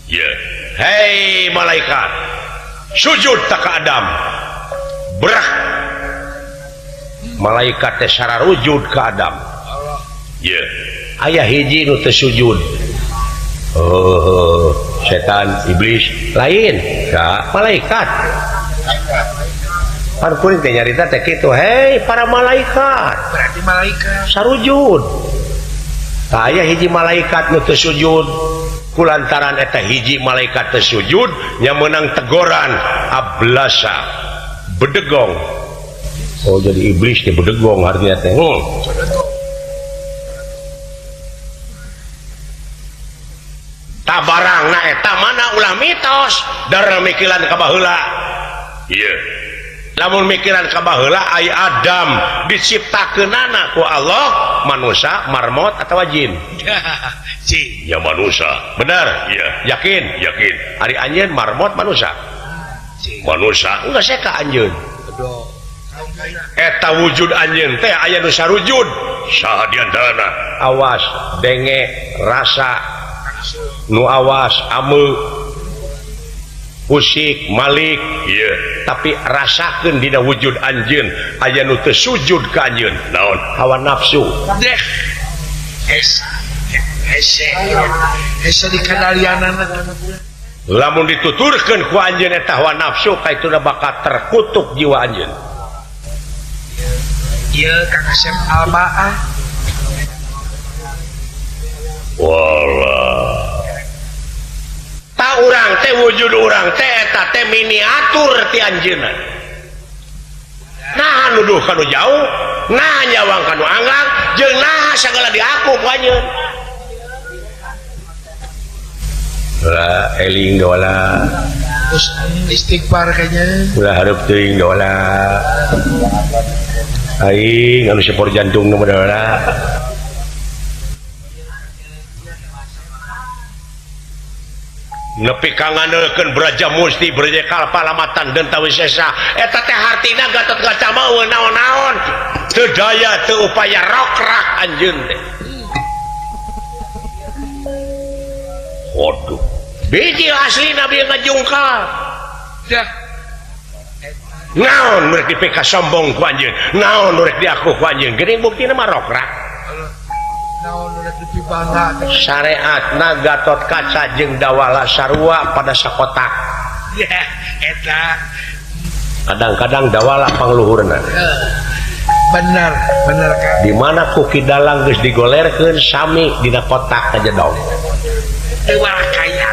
Ye. Hei malaikat, sujud tak ka Adam. Berah. Malaikat teh sararujud ka Adam. Ye. Aya hiji nu teu sujud. Oh, setan, iblis, lain, ka malaikat. Pan kuring teh nyarita teh kitu, hei para malaikat. Berarti malaikat sarujud. Tah aya hiji malaikat nu teu sujud. Kulantaran eta hiji malaikat teu sujud, nya meunang tegoran ablasa, bedegong. Oh, jadi iblis teh bedegong artinya teh. Barang na eta mana ulah mitos darah mikiran ka baheula. Ieu. Lamun mikiran ka baheula ai Adam diciptakeunana ku Allah manusia, marmot atawa jin. Jin. Ya manusia. Bener? Iya. Yakin? Yakin. Ari anjeun marmot manusia. Manusia. Enggak saya ka anjeun. Eta wujud anjeun teh aya nu sarujud. Saha di antarana? Awas denge rasa nu awas ame usik malik. Iya. Tapi rasakeun dina wujud anjeun aya nu teu sujud ka anjeun. Naon? Hawa nafsu. Deh. Hese hese dikandalianana. Lamun dituturkeun ku anjeun eta hawa nafsu kaituna bakal terkutuk jiwa anjeun. Ieu Kang Asep Albaah. Walah. Ta urang teh wujud urang teh eta teh miniatur ti anjeunna. Nah nuduh kanu jauh, nah nyawang kanu anggang, jeung nah sagala diaku ku anjeun. Ulah eling dola. Terus istighfar kayaknya. Ulah hareup teuing dola. Aing anu sepor jantung nu dola. Nepi ka ngandelkeun Braja Musti Braja Kalpa lamatan Denta Wisesa eta teh hartina Gatot Kaca mah eueuh naon-naon teu daya teu upaya rokrak anjeun teh. Waduh, biji aslina bieu ngajungkal. Dah. Naon rek dipika sombong ku anjeun, naon rek diaku ku anjeun, geuning buktina mah rokrak. Syariatna Gatot Kaca jeung Dawala sarua pada sakotak. Ya, eta. Kadang-kadang Dawala pangluhurna. Bener, bener kan. Di mana ku Ki Dalang geus digolerkeun sami dina kotak kajedong. Teu kaya.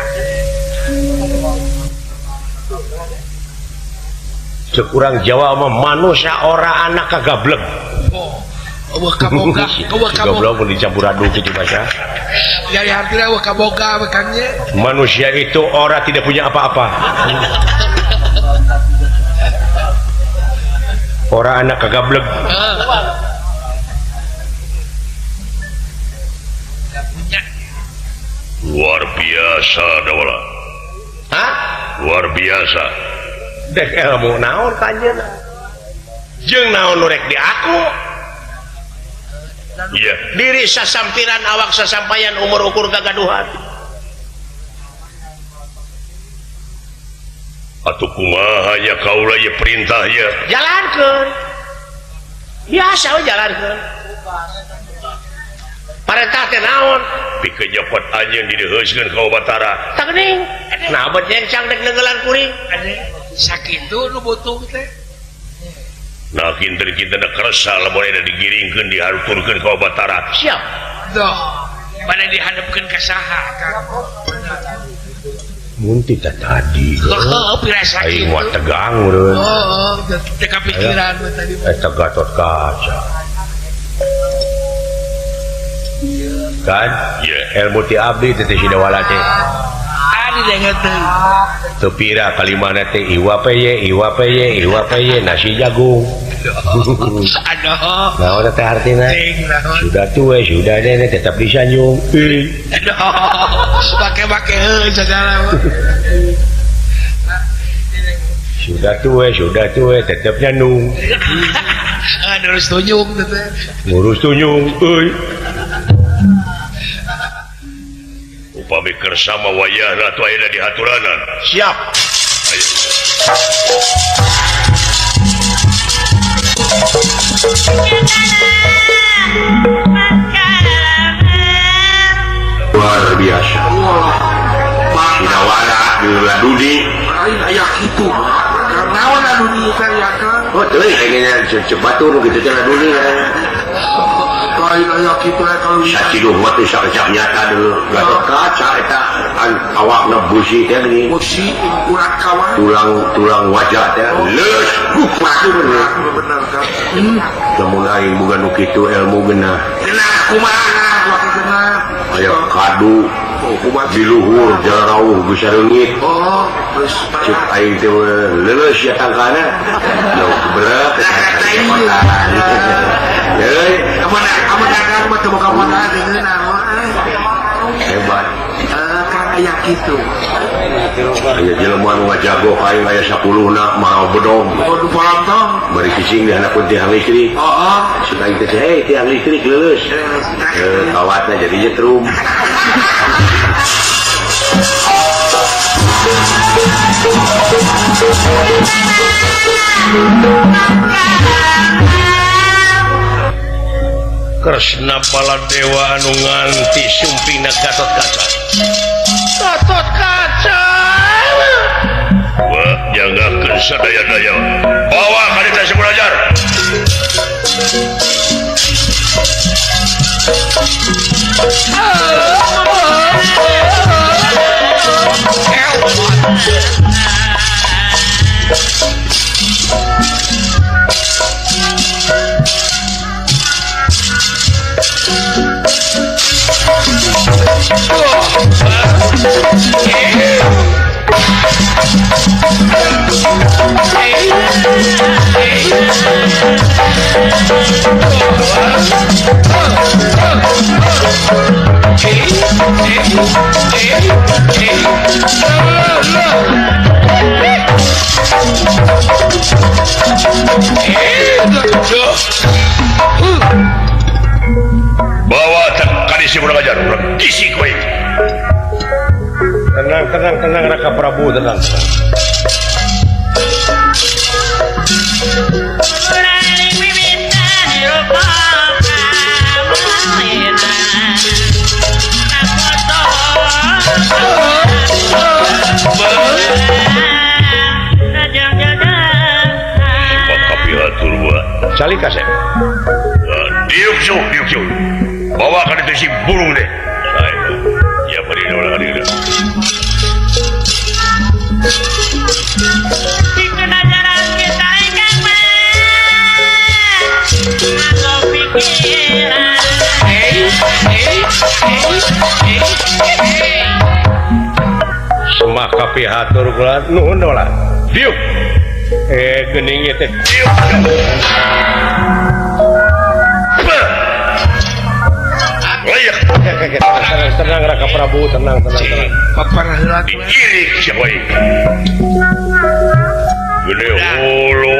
Cek urang Jawa mah manusia ora anak kagablek. Oh, eueuh kaboga, eueuh kaboga. Goblok mun dicampur aduk kitu bahasa. Jadi artinya eueuh kaboga bekannya. Manusia itu ora tidak punya apa-apa. Ora anak kagablek. Luar biasa Dawala. Hah? Luar biasa. Dek ilmu naon kanjeun? Jeung naon nu rek di aku? Iya. Diri sasampiran awak sasampayan umur ukur gagaduhan. Atuh kumaha nya kaula ye perintah ye? Jalankeun. Biasa we jalankeun. Parentah teh naon? Pikeun nyopot anjeun dideheuskeun ka Batara. Tah geuning. Nah bet nyengsang dek neunggelan kuring. Sakitu nu butuh teh. Nah kinten-kinten kersa lamun aya digiringkeun dihaturkeun ka Batara. Siap. Doh, mana dihadapkeun ka saha Kang? Mun ti tadi. Heuh, pira sakitu. Aing mah tegang meureun. Heeh, teu kapikiran mah tadi. Eta Gatot Kaca. Kan? Iya. Ilmu ti abdi teh si Dawala teh. Ari dengar teh. Teu pira kalimana teh iwa peye, iwa peye, iwa peye nasi jagung. Aduh. Naon teh artina? Sudah tua, sudah nenek tetap disanjung. Aduh. Pake-pake heuh segala. Sudah tua tetap nyandung. Ngurus tunjung teh. Ngurus tunjung euy. Upami kersa mah wayahna atuh ayeuna dihaturanan. Siap. Ayo. Luar biasa. Sidawara Dudi. Lain aya kitu. Naon anu teh ya Kang? Oh, teuing kayaknya cepat turun gitu teh Dudi. Lain aya kitu kalau saciduh mah teh sakecap nyata dulu. Gatot Kaca eta awakna busi teh geuning. Busi urat kawan. Tulang wajah teh leus kupat bener. Bener Kang. Lamun aing boga nu kitu ilmu geunah. Geunah kumaha waktu geunah. Aya kadu di luhur jalan rauh bisa reungit. Oh, geus cek aing teh leuleus ya tangkana. Jauh berat. Heuy, amun dagang mah teu boga modal geunah. Hebat. Kang aya kitu. Aya jelema nu ngajago aing aya 10 na marau bedong. Kudu polontong. Bari cicing di handapun tiang listrik. Heeh. Cek aing teh hei tiang listrik leuleus. Kawatna jadi nyetrum. Kresna Baladewa anu nganti sumpingna Gatot Kaca. Gatot Kaca. Wah, jagakeun sadaya-daya. Bawa ka ditu si belajar. Bawa kadisi urang ajar, urang kisi kowe. Tenang, tenang, tenang Raka Prabu, tenang. Calik kasep. Diuk diuk diuk. Bawa ka ditu si burung deh. Ya bari ulah ka dieu. Sembah kapihatur kula nuhun dola. Diuk. Geuning ieu teh. Diuk. Layak. Tenang, tenang Raka Prabu, tenang, tenang, tenang. Paparah heula diirik sia wae. Gede hulu.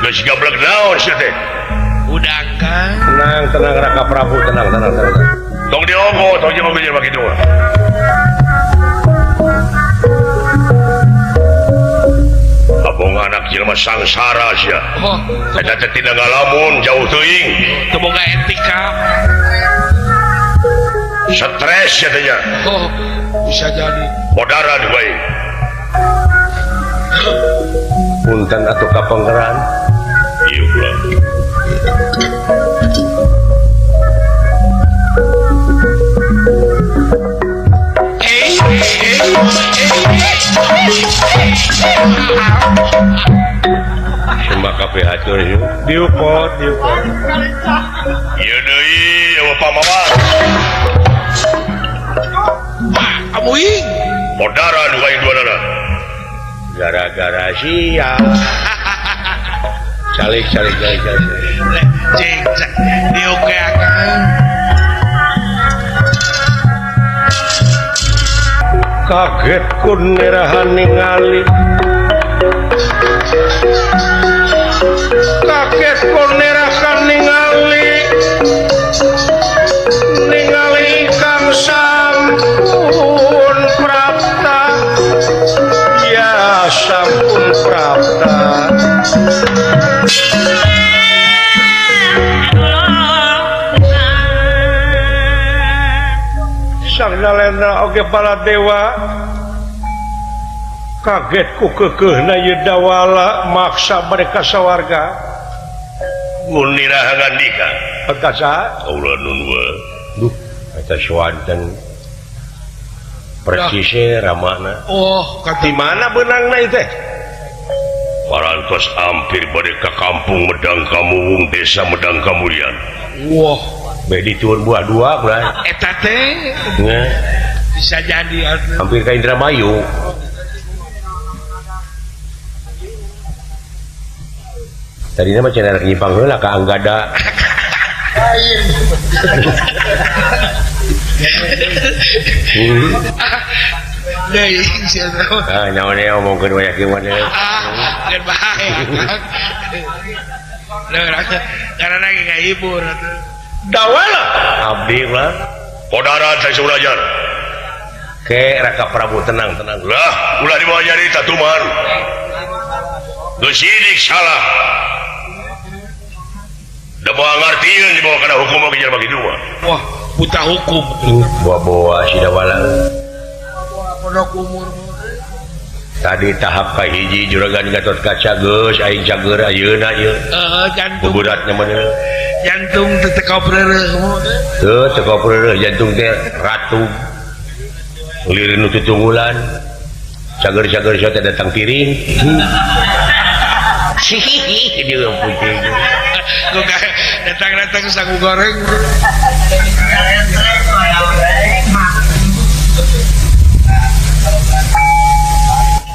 Geus gablek naon sia teh? Udang kan. Tenang, tenang Raka Prabu, tenang, tenang, tenang. Tong diogo, tong jeung oge jelema kitu mah. Abong anak jelema sangsara sia. Oh, eta teh tina ngalamun jauh teuing. Teu boga etika. Stres sia teh nya. Oh, bisa jadi. Bodaran bae. Punten atuh ka Pangeran. Ieu kula. Sembah kapihatur ieu. Diupot, diupot. Ieu deui eueuh pamawa. Amuing. Bodaran wae duanana. Gara-gara sia. Calik, calik, calik, calik. Cing, diuk akang. Kaget kun nerahan ningali. Kaget kun nerahan ningali. Ningali kang sampun prapta. Ya sampun prapta. Sang Nalendra oge Baladewa kaget ku keukeuhna ieu Dawala maksa mereka sawarga. Gunira ngandika. Eta saha? Kaula nun we. Duh, eta swanten persisnya ramana. Oh, di mana beunangna ieu teh? Parantos hampir bade ka kampung Medang Kamuwung, desa Medang Kamulyan. Wah, bedi turun buah dua bray. Eta teh bisa jadi atuh. Hampir ka Indramayu. Tadinya mah cenah rek nyimpang heula ka Anggada. Lain. Deui sia teh. Ah, nyawa nya omongkeun wae kieu mah. Ah, geus bae. Karena lagi ngahibur atuh. Dawala abdi lah. Podaran saya belajar. Ke Raka Prabu tenang tenang. Lah, ulah dibawa nyarita tuman. Geus sidik salah. Da moal ngartieun dibawa kana hukum oge jelema kitu mah. Wah, buta hukum. Bawa-bawa si Dawala. Pondok umur. Tadi tahap kahiji juragan Gatot Kaca geus aing cager ayeuna ieu. Heeh, jantung. Beberatnya mah. Jantung teu teu preureuh. Teu teu preureuh jantung teh ratu. Lieur nu tutunggulan. Cager-cager sia teh datang piring. Hihihi dia puting. Datang-datang sagu goreng.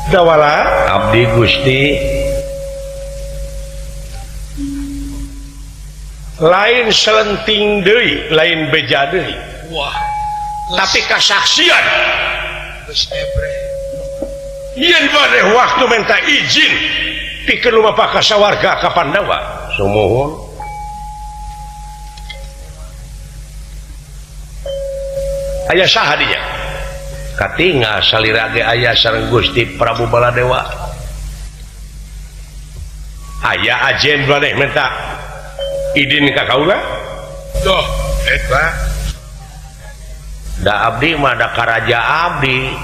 Dawala abdi Gusti lain selenting deui, lain beja deui. Wah, tapi kasaksian geus ebre. Yen bade waktu minta izin pikeun lumapah ka sawarga ka Pandawa. Sumuhun. Aya saha dinya? Katingal salira ge aya sareng Gusti Prabu Baladewa. Aya ajen maneh minta idin ka kaula? Duh, eta. Da abdi mah da karaja abdi.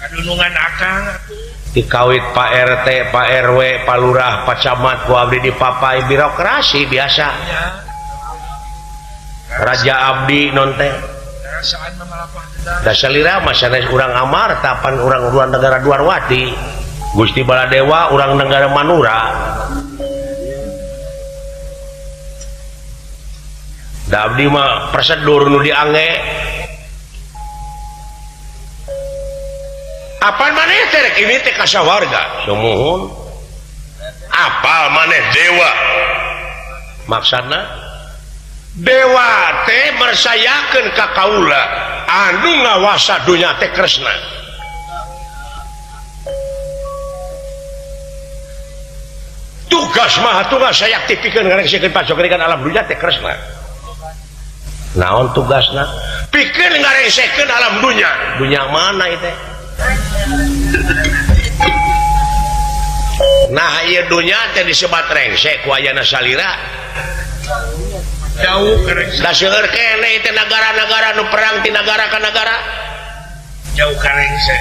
Kadunungan akang atuh. Dikawit Pak RT, Pak RW, Pak Lurah, Pak Camat ku abdi dipapai birokrasi biasa. Ya. Raja abdi non teh. Dasalira mah sanes urang Amarta pan urang negara Dwarwati. Gusti Baladewa urang negara Manura. Da abdi mah prosedur nu diangge. Apal maneh teh rek ini teh ka sawarga. Sumuhun. Apal maneh dewa. Maksudna dewa teh mersayakeun ka kaula anu ngawasa dunya teh Kresna. Tugas maha tugas saya aktifikeun ngarengsekeun pacokrekan alam dunya teh Kresna. Naon tugasna? Pikeun ngarengsekeun alam dunya. Dunya mana ieu teh? Nah ieu dunya teh disebat rengsek ku ayana salira. Jauh ka Da seueur keneh teh nagara-nagara nu perang ti nagara ka nagara. Jauh ka rengsek.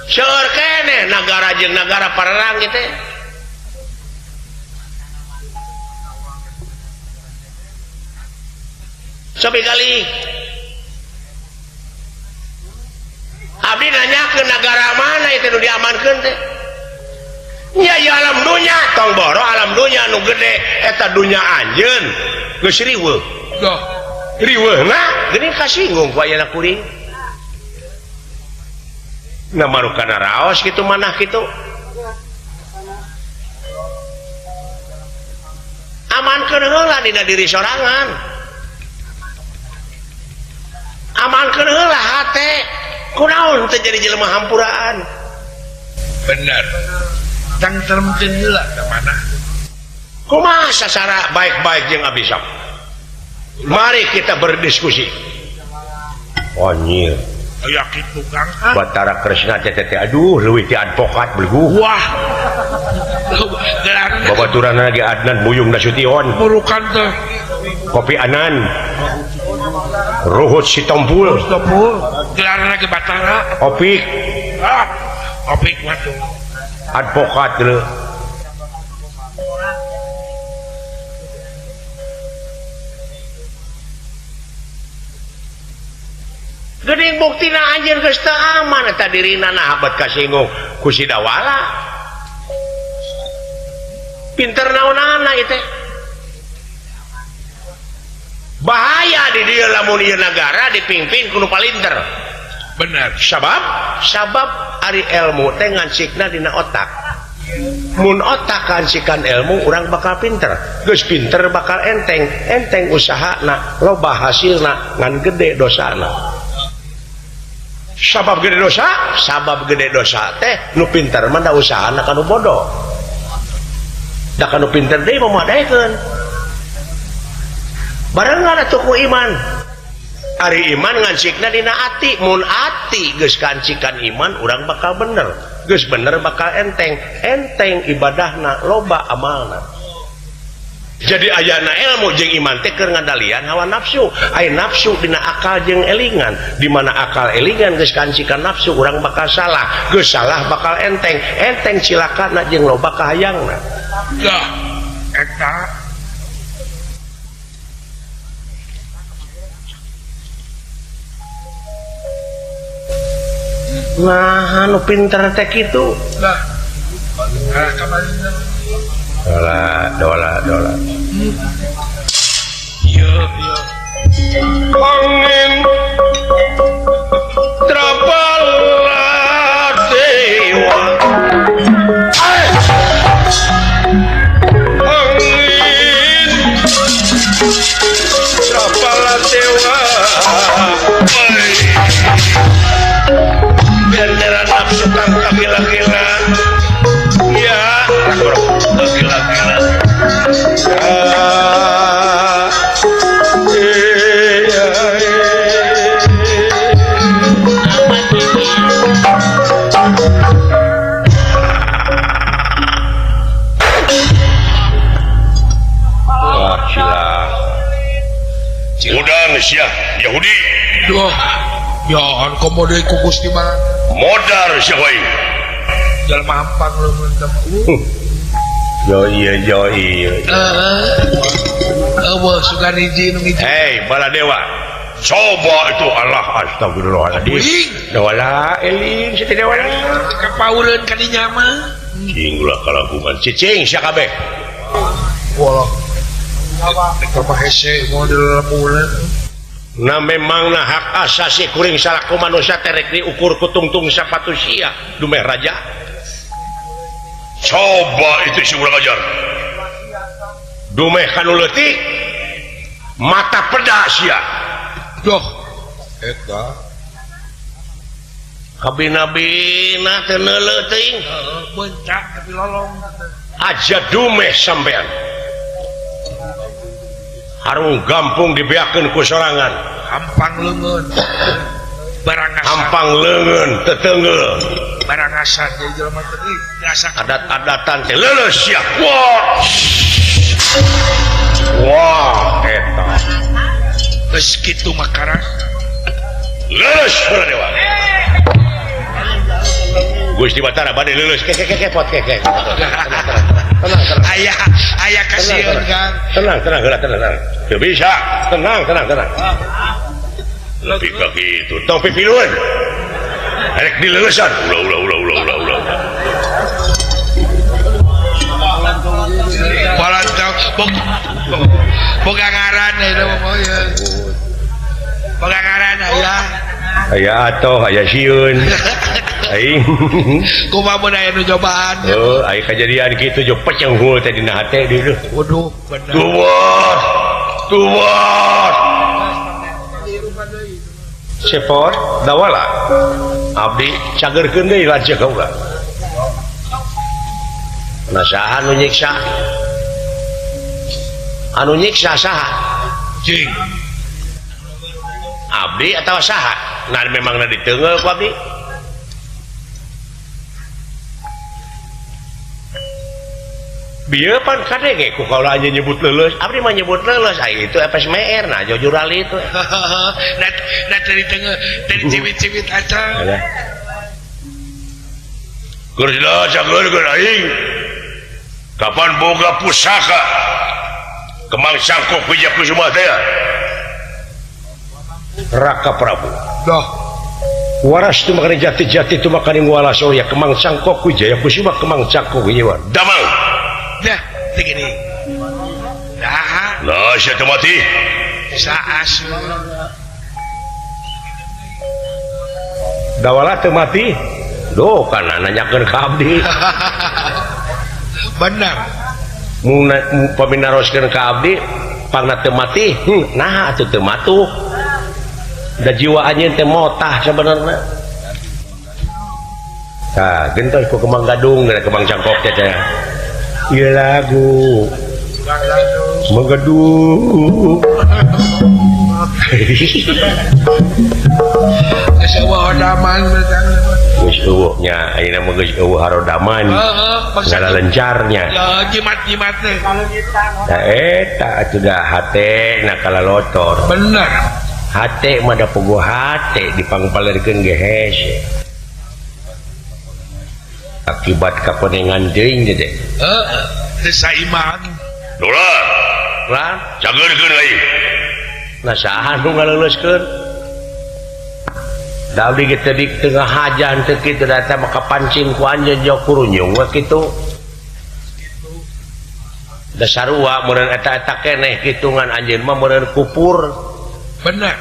Seueur keneh nagara jeung nagara perang ieu teh. Sampai kali abdi nanya ke negara mana itu nu diamankeun teh? Nya ya alam dunya, tong boro alam dunya nu gede eta dunya anjeun geus riweuh. Duh, riweuhna geuning kasinggung ku ayana kuring. Nah marukana raos kitu manah kitu. Amankeun heula dina diri sorangan. Amankeun heula hate. Kunaon teh jadi jelema hampuraan. Bener. Tang teremkeun heula ka mana? Kumaha sasara baik-baik jeung abdi sok. Mari kita berdiskusi. Anjir. Aya kitu Kang. Batara Kresna teh teh aduh leuwih ti advokat belgu. Wah. Babaturanna ge Adnan Buyung Nasution. Murukan teh. Kopi Anan. Ruhut Sitompul. Sitompul. Gelarna ge Batara. Opik. Ah, Opik mah tuh. Advokat leuh. Geuning buktina anjeun geus teu aman eta dirina nah abet kasinggung ku si Dawala. Pinter naonana ieu teh. Bahaya di dieu lamun ieu nagara dipimpin ku nu palinter. Bener. Sabab ari ilmu teh ngancikna dina otak. Mun otak ngancikan ilmu urang bakal pinter. Geus pinter bakal enteng, enteng usahana, loba hasilna, ngan gede dosana. Sabab gede dosa, sabab gede dosa teh nu pinter mah da usahana ka nu bodoh. Da ka nu pinter deui mah modaekeun. Barengan atuh ku iman. Ari iman ngancikna dina ati, mun ati geus kancikan iman urang bakal bener. Geus bener bakal enteng, enteng ibadahna loba amalna. Jadi ayana ilmu jeung iman teh keur ngadalian hawa nafsu. Aya nafsu dina akal jeung elingan, di mana akal elingan geus kancikan nafsu urang bakal salah, geus salah bakal enteng, enteng cilakana jeung loba kahayangna. Lah, eta nah anu pinter teh kitu. Lah, ah kamarina. Dola, dola, dola. Iya, iya. Angin trapala dewa. Angin trapala dewa. Bendera nafsu kang kagila-gila. Ya, gila-gila. Wah, sila. Udang sia Yahudi. Duh. Ya, an komo deui ku Gusti mah. Modar sia wae. Jalma hampang leumeun teh. Yo iya yo iya. Eueuh sugan hiji nu hiji. Hei, Baladewa. Coba itu Allah astagfirullahaladzim. Dawala eling si dawala. Kapaureun ka dinya mah. Cing ulah kalakuan. Cicing sia kabeh. Walah. Apa hese model lemulan. Nah memangna hak asasi kuring salaku manusia terek diukur ku tungtung sapatu sia dumeh raja. Coba itu si urang ajar. Dumeh kanu leutik mata peda sia. Doh eta kabina-bina teu neuleuh teuing. Heeh, bencak tapi lolong. Aja dumeh sampean. Harung gampung dibeakeun ku sorangan. Hampang leungeun. Barangasan. Hampang leungeun teteunggeul. Barangasan jadi jelema teh biasa adat-adatan teh leuleus sia. Wah. Wah eta. Geus kitu makara. Leuleus Dewa. Gusti Batara bade leuleus ke ke ke pot ke ke. Tenang, tenang. Aya aya kasieun Kang. Tenang, tenang, heula tenang, tenang. Teu bisa. Tenang, tenang, tenang. Lebih ka kitu. Tong pipilueun. Rek dileulesan. Ulah ulah ulah ulah ulah ulah. Balantang boga ngaran eta mah ieu. Boga ngaran aya. Aya atoh, aya sieun. Aing kumaha mun aya nu nyobaan. Heuh, aya kajadian kitu jo pecenghul teh dina hate dieu. Waduh, bener. Tuwas. Tuwas. Sepot dawala. Abdi cageurkeun deui lanceuk ka urang. Nah saha nu nyiksa? Anu nyiksa saha? Cing. Abdi atawa saha? Nah memangna diteungeul ku abdi. Bieu pan kadenge ku kaula anjeun nyebut leuleus, abdi mah nyebut leuleus, ai itu FSMR nah jujurali itu. Da teu diteungeul, teu dicibit-cibit acan. Keur jelas cageurkeun aing. Kapan boga pusaka Kemang Sangkok Wijaya Kusuma teh? Raka Prabu. Doh. Waras tu makani jati-jati tu makani walas oh ya Kemang Sangkok Wijaya Kusuma Kemang Sangkok Wijaya. Damang. Dah, begini. Dah. Lah, sia teu mati. Saas. Dawala teu mati. Duh, kana nanyakeun ka abdi. Benar. Mun paminaroskeun ka abdi, pangna teu mati, naha atuh teu matuh. Da jiwa anjeun teh motah sebenarna. Tah, gentos ku Kemang Gadung, gara Kemang Cangkok teh teh. Ieu lagu. Kemang Gadung. Geus eueuh hodaman geus eueuh nya, ayeuna mah geus eueuh harodaman. Heeh, ngalencarnya. Ya jimat-jimat teh. Tah eta atuh da hate na kalalotor. Bener. Hate mah da puguh hate dipangpalerkeun ge hese. Akibat kapenengan teuing teh. Heeh, teu saiman. Dolar. Lan, cageurkeun aing. Nah saha nu ngaleuleuskeun? Da abdi ge teu di tengah hajan teu kitu da eta mah kapancing ku anjeun jauh kurunyung we kitu. Da sarua meureun eta-eta keneh kitu ngan anjeun mah meureun kupur. Bener.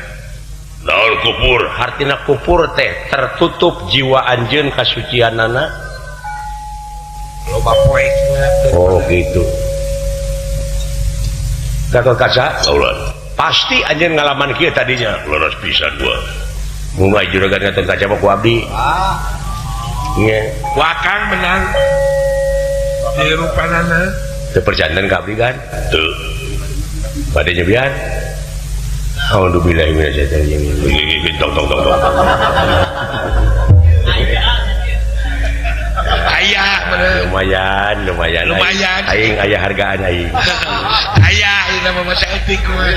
Naon kupur? Hartina kupur teh tertutup jiwa anjeun kasucianana. Loba poek. Oh gitu. Gatot Kaca? Laulan. Pasti anjeun ngalaman kieu tadinya. Leres pisan gua. Mulai juragan Gatot Kaca mah ku abdi. Ah. Nya. Wakang menang. Di rupanana. Teu perjanten ka abdi kan? Teu. Bade nyebian. Alhamdulillah minasyaitonir rajim. Tong tong tong tong. Aya lumayan, lumayan. Lumayan. Aing aya hargaan aing. Aya ieu mah masa etik we.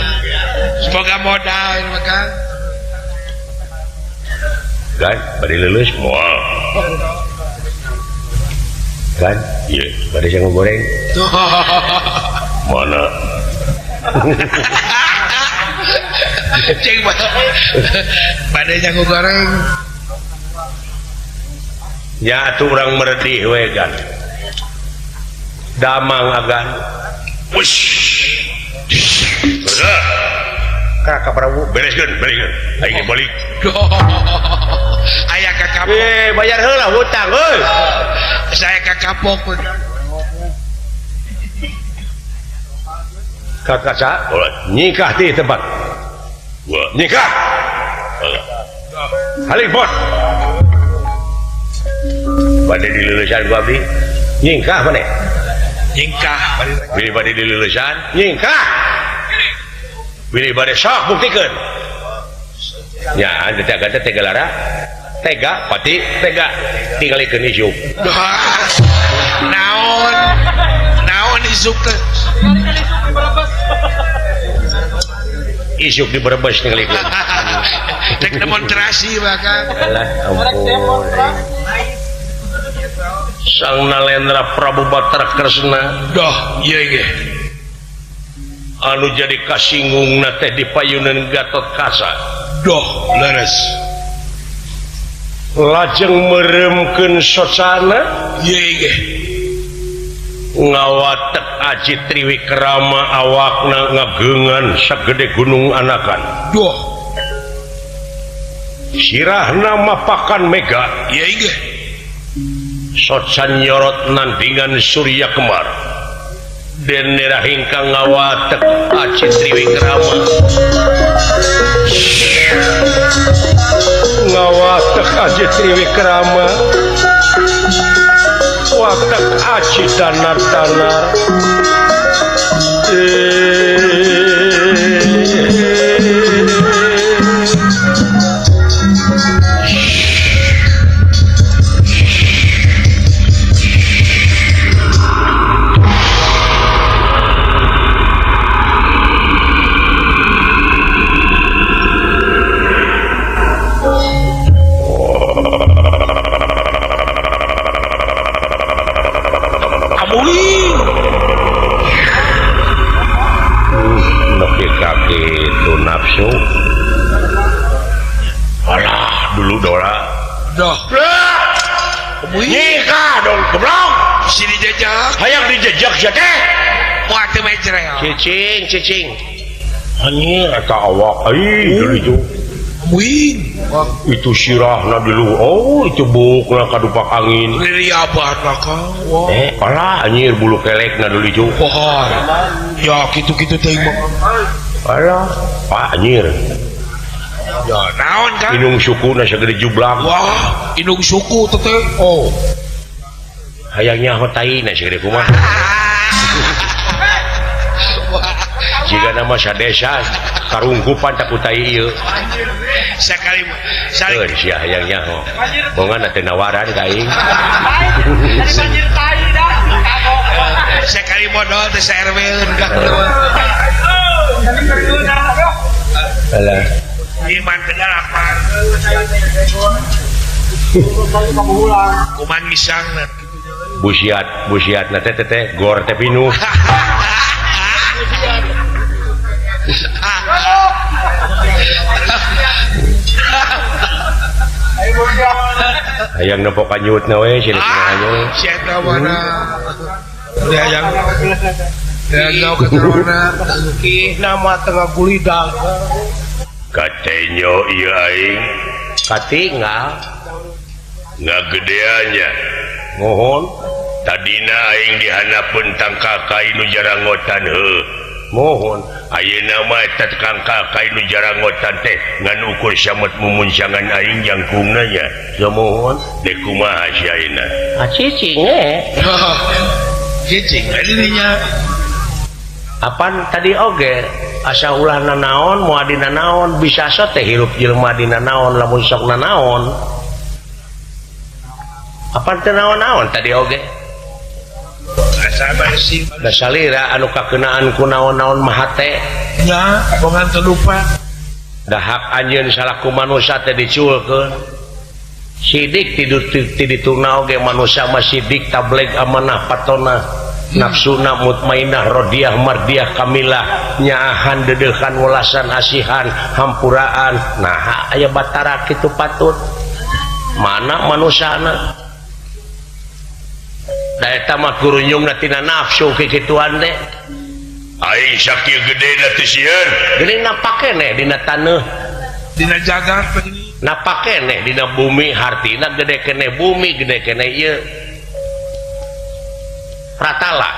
Semoga modal ieu mah Kang. Kan bade leuleus moal. Kan? Ieu bade sangu goreng. Mana? Cing bade nyangu goreng. Ya atuh urang meredih we kan. Damang agan. Wush. Sudah. Ka Prabu bereskeun bereskeun aing balik aya ka kapok bayar heula hutang euy saya ka kapok ka kaca nyikah di tempat nyikah halik bos bade dilulusan ku abdi nyingkah maneh nyingkah bilih bade dilulusan nyingkah bilih bade sok buktikeun nya teh teh tega lara tega pati tega tingalikeun isuk naon naon isuk teh isuk di Brebes tingalikeun rek demonstrasi bahkan alah ampun Sang Nalendra Prabu Batara Kresna doh ieu ge anu jadi kasingungna teh dipayuneun Gatot Kaca doh leres lajeng meremkeun socana ieu ge ngawatek Aji Triwikrama awakna ngageungan sagede gunung anakan doh sirahna mapakan mega ieu ge socan nyorot nandingan Surya Kemar denera hingkang ngawatek Aji Triwikrama ngawatek Aji Triwikrama watek Aji danar-danar nafsu alah dulu Dora doh nyikah dong goblok si dijejak hayang dijejak sia teh moal teu mejrel cicing cicing anjir eta awak ai dulu wing itu sirahna dulu oh itu bukna kadupak angin liriabat maka wah alah anjir bulu kelekna dulu itu wah ya kitu-kitu teh mah alah pak anjir ya naon kan inung sukuna sagede jublak wah inung suku teh oh hayang nyaho taina sagede kumaha jika nama sadesa karungkupan tak ku tai ieu sakali saling sia hayang nyaho bongan teh nawaran ka aing banjir tai dah sakali modal teh sa-RW-eun ka alah iman tegal apa kuman misangna busiat busiatna teh teh gor teh pinuh hayang nempo kanyutna we cenah hayang sia eta mana hayang hayang keterona ki nama tengah gulidang katenyo ieu aing katinggal ngagedeannya mohon tadina aing dihanapeun tangka kai nu jarangotan heuh mohon ayeuna mah eta tangka kai nu jarangotan teh ngan ukur samet mumuncangan aing jangkungna nya ya mohon dek kumaha si ayeuna ah cicing eh cicing dirinya apan tadi oge asa ulah nanaon moal dina naon bisa so teh hirup jelema dina naon lamun sok nanaon apan teu naon-naon tadi oge da salira anu kakenaan ku naon-naon mahate nya bongan teu lupa da hak anjeun salaku manusia teh diculkeun sidik tidur ti dituna oge manusia mah sidik tableg amanah patona nafsuna mutmainah rodiah mardiah kamilah nyaahan dedeuhan welasan asihan hampuraan nah aya batara kitu patut mana manusiana da eta mah gurunyungna tina nafsu kikituan teh Aing sakieu gedena teu sieun. Geuning napak keneh dina taneuh. Dina jagat begini. Napak keneh dina bumi hartina gede keneh bumi gede keneh ieu. Pratala.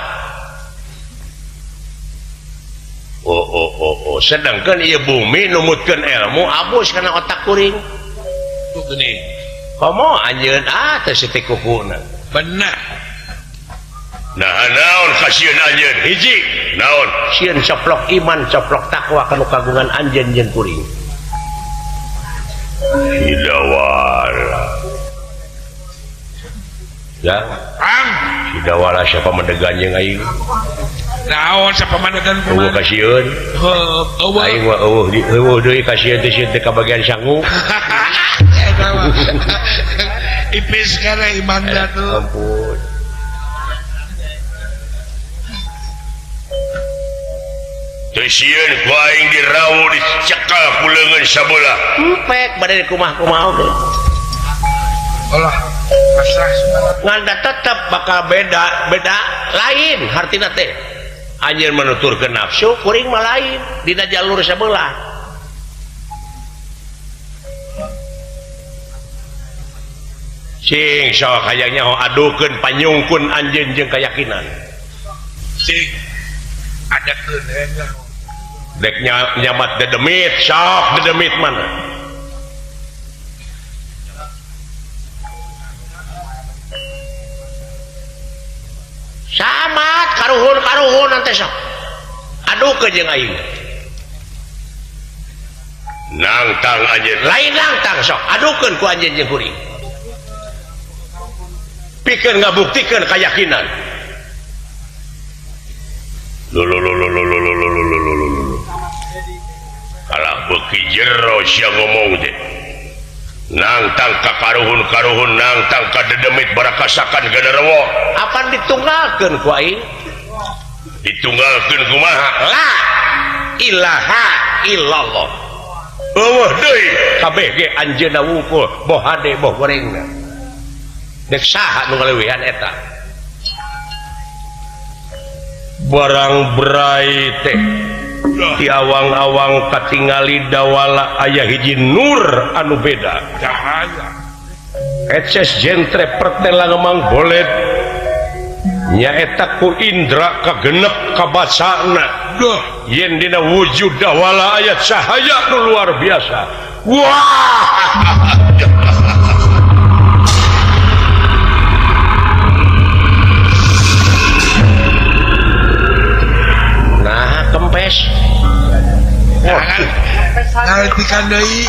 Oh oh oh oh sedangkan ieu bumi numutkeun ilmu abus kana otak kuring. Tuh geuning. Komo anjeun ah teu seutik kukuna. Benar. Nah naon kasieun anjeun hiji naon sieun coplok iman coplok takwa kanu kagungan anjeun jeung kuring. Hidawala. Ya, Ang hidawala siapa mendegan jeung aing? Naon siapa mendegan kumaha? Eueuh kasieun. Heuh, aing mah eueuh eueuh deui kasieun teh sieun teh kabagian sangu. Ipis kana iman tuh. Ampun. Teu sieun ku aing dirawu dicekal ku leungeun sabelah. Empek bade kumaha-kumaha oge. Olah, pasrah ngan tetep bakal beda, beda lain hartina teh. Anjeun menuturkeun nafsu, kuring mah lain dina jalur sabelah. Sing sok hayang nyaho adukeun panyungkun anjeun jeung keyakinan. Sing adakeun nyaho. Dek nyamat dedemit, sok dedemit mana? Samat karuhun-karuhun nanti sok. Adukeun jeung aing. Nangtang anjeun. Lain nangtang sok, adukeun ku anjeun jeung kuring. Pikeun ngabuktikeun keyakinan. Lulululululululululululu. Kalah beuki jero sia ngomong teh. Nangtang ka karuhun-karuhun, nangtang ka dedemit barakasakan genderuwo. Apan ditunggalkeun ku aing? Ditunggalkeun kumaha? La ilaha illallah. Eueuh deui kabeh ge anjeunna wungkul, boh hade boh gorengna. Dek saha nu ngaleuwihan eta? Barang berai teh di awang-awang katingali dawala aya hiji nur anu beda cahaya eces jentre pertela ngemang bolet nyaeta ku indra kagenep kabacana yen dina wujud dawala aya cahaya nu luar biasa. Wah, nah kempes. Ngaletikan deui.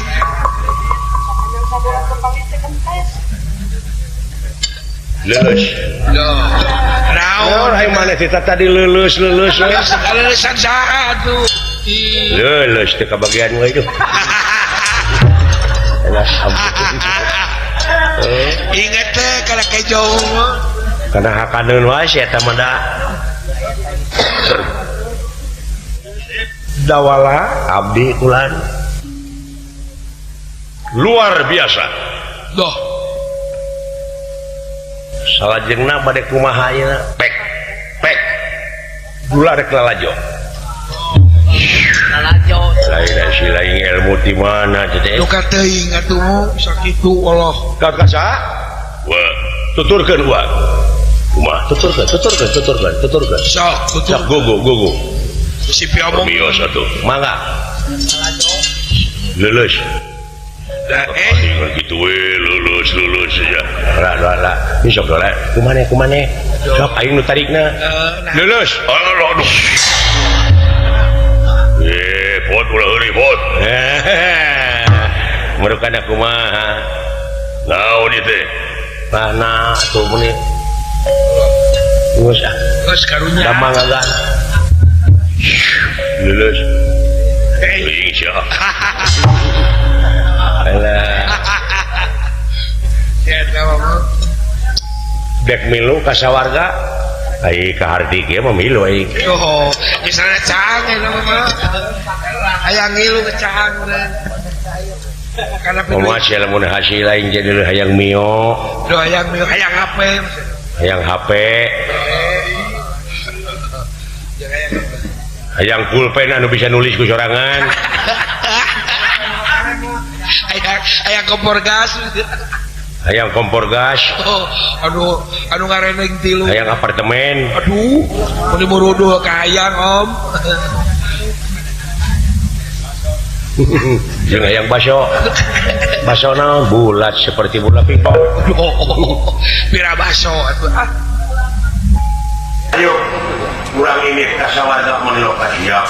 Leuleus. Naon aing maneh teh tadi leuleus leuleus. Leulesan saha atuh? Leuleus teh kabagian we itu. Ingat teh kana kejo. Kana hakaneun wae sia eta mah da. Dawala abdi kulan luar biasa. Doh. Salajengna bade kumaha ayeuna? Pek pek. Gula rek lalajo. Lalajo. Lain si lain ilmu di mana teh? Duka teuing atuh sakitu Allah. Ka saha? Wa tuturkeun wa. Kumaha? Tuturkeun, tuturkeun, tuturkeun, tuturkeun. Sok, tutur. Sok gogo gogo. Si piomong mios atuh. Mangga. Leuleus. Da gitu we lulus lulus saja. Lah lah lah. Ini sok lah. Kumaneh kumaneh. Sok aing nu tarikna. Lulus. Aduh aduh. Pot ulah heureuy pot. Merukana kumaha? Naon ieu teh? Lah nah atuh meuni. Geus ah. Geus karunya. Damang agan. Lulus. Euy sia. Dek milu ka sawarga ai ka harti ge mah milu ai. Oh, geus rada caang eta mah. Hayang ngilu ke caang Kana kumaha sia lamun hasil lain jadi hayang mio. Duh hayang mio, hayang HP. Hayang HP. Jangan hayang HP. Hayang pulpen anu bisa nulis ku sorangan. Hayang hayang kompor gas. Hayang kompor gas. Oh, anu anu ngareneng tilu. Hayang apartemen. Aduh, mun muruduh ka hayang om. Jeung hayang baso. Baso naon bulat seperti bola pingpong. Pira baso atuh ah. Ayo, kurang ini kasawarga menilokan ya.